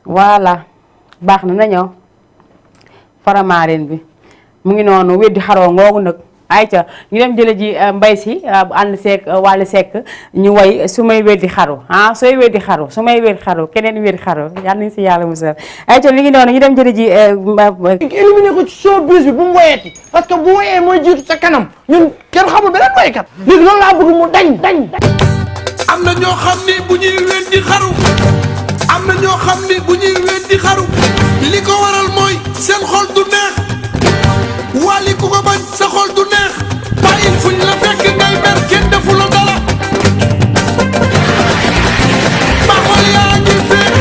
voilà baax na ñëw Faramareen bi mu ngi noonu weddi xaroo ngoogu nag ayca ñu dem jële ji mbay si bu ànd seek wàllu sekk ñu way su may weddi xaru sooy weddi xaru su may weddi xaru keneen weddi xaru yal nañu si yàlla musal ayca mi ngi noonu ñu dem jële ji éliminé ko ci showbiz bi bu mu woyati parce que bu woyee mooy jiitu sa kanam ñun kenn xamul beneen woykat léegi loolu laa bëgg mu dañ am na ñoo xam ni bu ñuy weddi xaru am na ñoo xam ni bu ñuy weddi xaru li ko waral mooy seen xol du neex wali ku ko bañ sa xol du neex bàyyil fuñ la fekk ngay mer kenn defu la dara baaxol yaa ngi féer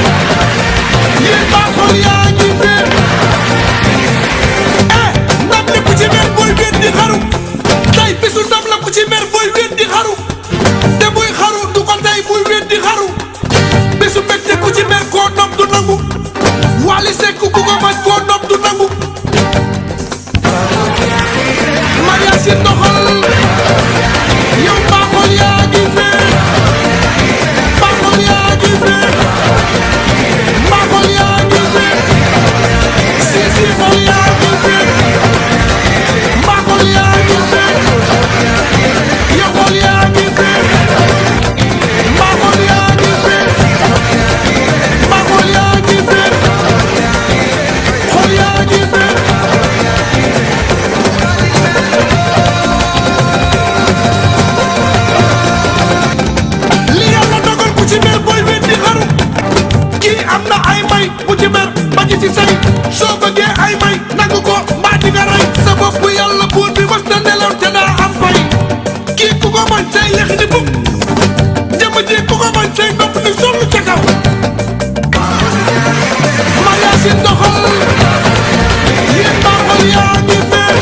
yéen baaxol yaa ngi féer ndam li ku ci mer booy weddi xaru tey bisu ndam la ku ci mer booy weddi xaru te buy xaru du ko tey buy weddi xaru bisu mbégte ku ci mer koo nopp du nangu wali sekk ku ko bañ koo nopp du nangu Maria si doxal yow baaxol yaa ngi féer baaxol yaa ngi féer baaxol yaa ngi féer si xol yaa ngi féer baaxol yaa ngi féer yow xol yaa ngi féer baaxol yaa ngi féer baaxol yaa ngi féer xol yaa ngi féer am na ay may bu ci mer ba ci say soo bëggee ay may nangu ko mbaa di nga rey sa bopp yàlla buur bi mos na nelaw te daa am fay kii ku ko bañ say lex ni bugg jëmm ji ku ko bañ say nopp ni sollu ca kaw Maria si doxal yéen baaxol yaa ngi féer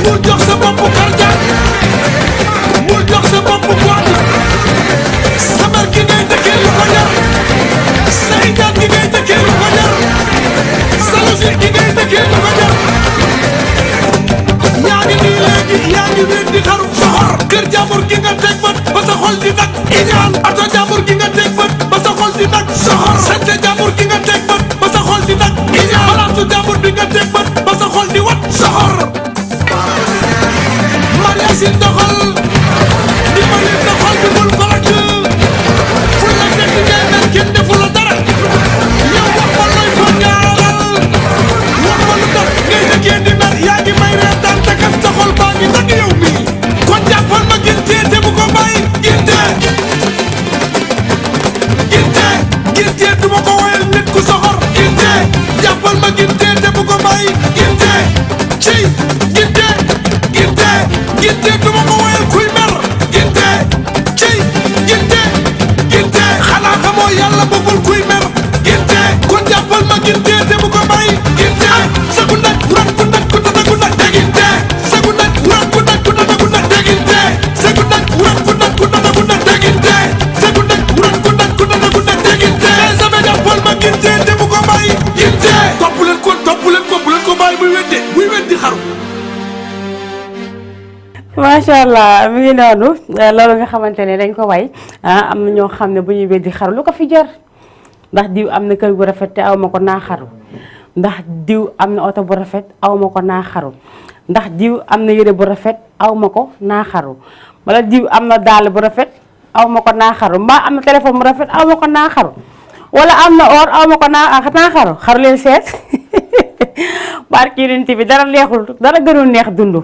bul jox sa bopp karjaan bul jox sa bopp booti sabar ki ngay dëkkee lu ko jar saytaan ki ngay dëkkee lu ko jar salusir ki ngay dëkkee lu ko jar yaa ngi nii léegi yaa ngi wéet di xaru soxor kër jàmbur gi nga teg bët ba sa xol di nag iñaan ato jàmbur gi nga teg bët ba sa xol di nag soxor sante jàmbur gi nga teg bët ba sa xol di nag iñaan palaasu jàmbur bi nga teg bët ba sa xol di wat soxor Maria si doxal di ma leen sa xol bi bul ko lakk fu la fekk ngay mel kenn defu la dara yow wax ma looy fa ñaaral wax ma lu tax ngay dëkkee di mer yaa ngi may reetaan te kat sa xol baa ngi nag yow mii kon jàppal ma gintee te bu ko bàyyi gintee du ma ko woyal nit ku soxor gintee jàppal ma gintee te bu ko bàyyi macha allah mi ngi noonu loolu nga xamante ne dañ ko way am na ñoo xam ne bu ñuy weddi xaru lu ko fi jar ndax diw am na kër gu rafet te aw ma ko naa xaru ndax diw am na oto bu rafet aw ma ko naa xaru ndax diw am na yére bu rafet aw ma ko naa xaru wala diw am na dàll bu rafet aw ma ko naa xaru mbaa am na téléphone bu rafet aw ma ko naa xaru wala am na or aw ma ko naa xaru xaru leen seet barki yonent bi dara neexul dara gënul neex dund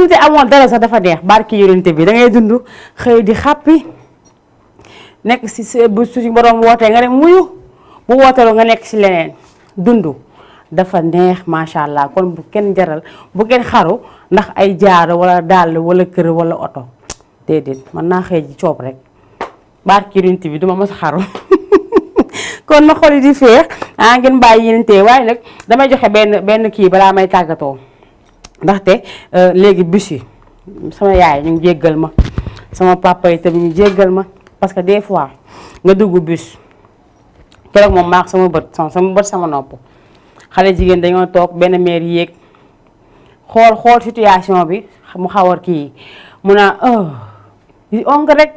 te amoon dara sax dafa neex barki yonent bi da ngay dund xëy di xàppi nekk si bu suñu borom wootee nga dem muyu bu wooteelu nga nekk si leneen dund dafa neex macha allah kon bu kenn jaral bu kenn xaru ndax ay jaaro wala dàll wala kër wala oto déedéet man naa xëy ji coob rek barki yonent bi duma mos a xaru kon na xol yi di féex ngeen bàyyi yenente waaye nag damay joxe benn kii balaa may tàggatoo ndaxte léegi bus yi sama yaay ñu ngi jéggal ma sama papa yi tamit ñu jéggal ma parce que des fois nga dugg bus keroog moom maax sama bët sama nopp xale jigéen dañoo toog benn maire yéeg xool situation bi mu xawar kii mu naa di onk rek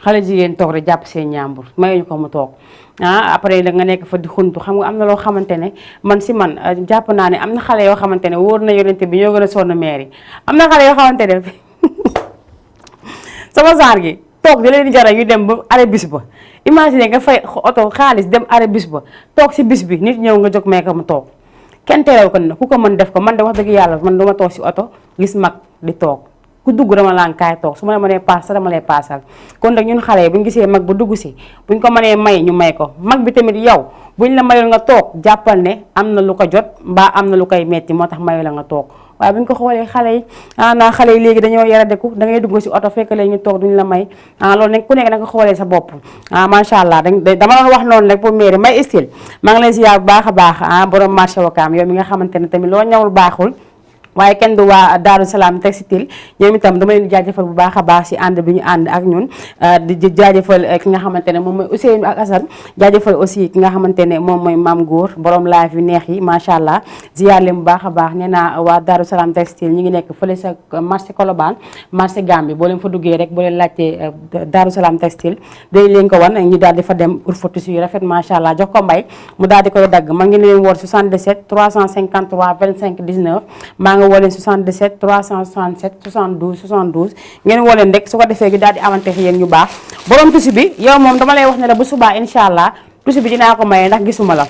xale jigéen toog rek jàpp seen ñàmbur mayuñu ko mu toog après da nga nekk fa di xuntu xam nga am na loo xamante ne man jàpp naa ne am na xale yoo xamante ne wóor na yonente bi ñoo gën a sonn maire yi am na xale yoo xamante ne sama genre gi toog di leen di jaral yu dem ba arrêt bis ba imagine nga fay oto xaalis dem arrêt bis ba toog si bis bi nit ñëw nga jóg may ko mu toog kenn terew ko ne ku ko mën def ko man de wax dëgg yàlla man duma toog si oto gis mag di toog ku dugg dama laan kaay toog su ma la mënee paas dama lay paasal kon nag ñun xale yi bu ñu gisee mag bu dugg si buñ ko mënee may ñu may ko mag bi tamit yow buñ la mayul nga toog jàppal ne am na lu ko jot mbaa am na lu koy metti moo tax mayu la nga toog waaye bu ñu ko xoolee xale yi xale yi léegi dañoo yaradeku da ngay dugg si oto fekk leen ñu toog duñ la may loolu nag ku nekk da nga xoolee sa bopp macha allah dama doon wax noonu rek pour mairie may style maa ngi leen si yaar bu baax a baax borom marché Wakaam yow mi nga xamante ne tamit loo ñawul baaxul waaye kenn du waa Daaru Salaam Textile ñoom itam dama leen di jaajëfal bu baax a baax si ànd bi ñu ànd ak ñun di jaajëfal ki nga xamante ne moom mooy Ousseynou ak Assane jaajëfal aussi ki nga xamante ne moom mooy Maam Góor borom live yu neex yi macha allah ziar leen bu baax a baax nee naa waa Daaru Salaam Textile ñu ngi nekk fële sa marché Colobane marché Gambie boo leen fa duggee rek boo leen laajtee Daaru Salaam Textile dañ leen ko wan ñu daal di fa dem pour fa tissu yu rafet macha allah jox ko mbay mu daal di koy dagg ma ngi leen woon 77 353 25 19 maa woo leen 77 367 72 72 ngeen woo leen rek su ko defee gi daal di amante yéen ñu baax borom tusi bi yow moom dama lay wax ne la bu subaa incha allah tusi bi dinaa ko maye ndax gisuma la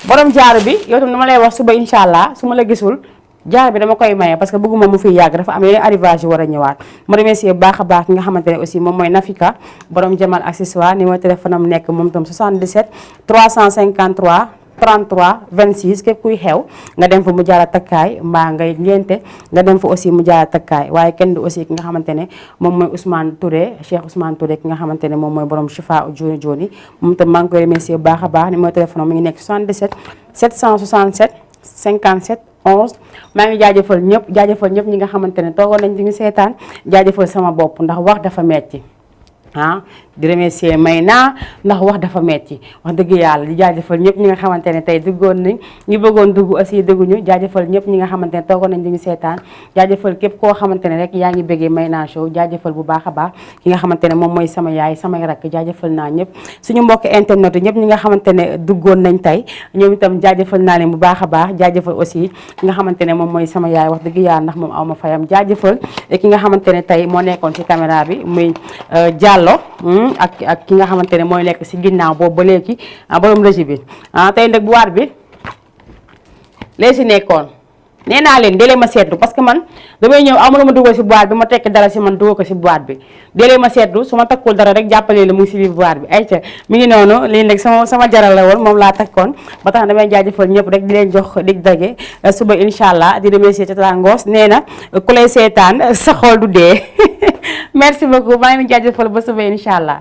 borom jaaru bi yow tam dama lay wax suba incha allah su ma la gisul jaar bi dama koy maye parce que bëgguma mu fiy yàgg dafa am yeneen arrivage yu war a ñëwaat ma remercier bu baax a baax ki nga xamante ne aussi moom mooy Nafika borom Jamal accessoire numéro téléphone am nekk moom tam 77 353 33 26 képp kuy xew nga dem fa mu jaara takkaay mbaa ngay ngénte nga dem fa aussi mu jaara takkaay waaye kenn du aussi ki nga xamante ne moom mooy Ousmane Touré Cheikh Ousmane Touré ki nga xamante ne moom mooy borom Chifa Joni Joni moom tam maa ngi koy remercier bu baax a baax numéro téléphone mi ngi nekk 77 767 57 11 maa ngi jaajëfal ñëpp ñi nga xamante ne toogoon nañ di ñu seetaan jaajëfal sama bopp ndax wax dafa metti di remercier may naa ndax wax dafa metti wax dëgg yàlla di jaajëfal ñëpp ñi nga xamante ne tey duggoon nañ ñu bëggoon dugg aussi dugguñu jaajëfal ñëpp ñi nga xamante ne toogoon nañ di ñu seetaan jaajëfal képp koo xamante ne rek yaa ngi bëggee may naa show jaajëfal bu baax a baax ki nga xamante ne moom mooy sama yaay samay rakk jaajëfal naa ñëpp suñu mbokk internet yi ñëpp ñi nga xamante ne duggoon nañ tey ñoom itam jaajëfal naa leen bu baax a baax jaajëfal aussi ki nga xamante ne moom mooy sama yaay wax dëgg yàlla ndax moom aw ma fayam jaajëfal ki nga xamante ne tey moo nekkoon ci caméra bi muy Diallo ak ki nga xamante ne mooy nekk si ginnaaw boobu ba léegi borom régie bi tey nag boîte bi lee si nekkoon nee naa leen délee ma seetlu parce que man damay ñëw amul ma dugal si boîte bi ma tekk dara si man dugal ko si boîte bi délee ma seetlu su ma takkul dara rek jàppalee la mu ngi si biir boîte bi ayca mi ngi noonu lii nag sama jaral la woon moom laa takkoon ba tax damay jaajëfal ñëpp rek di leen jox dig dage suba incha allah di remercier Tata Ngoos nee na ku lay seetaan sa xol du dee merci beaucoup maa ngi leen jaajëfal ba suba incha allah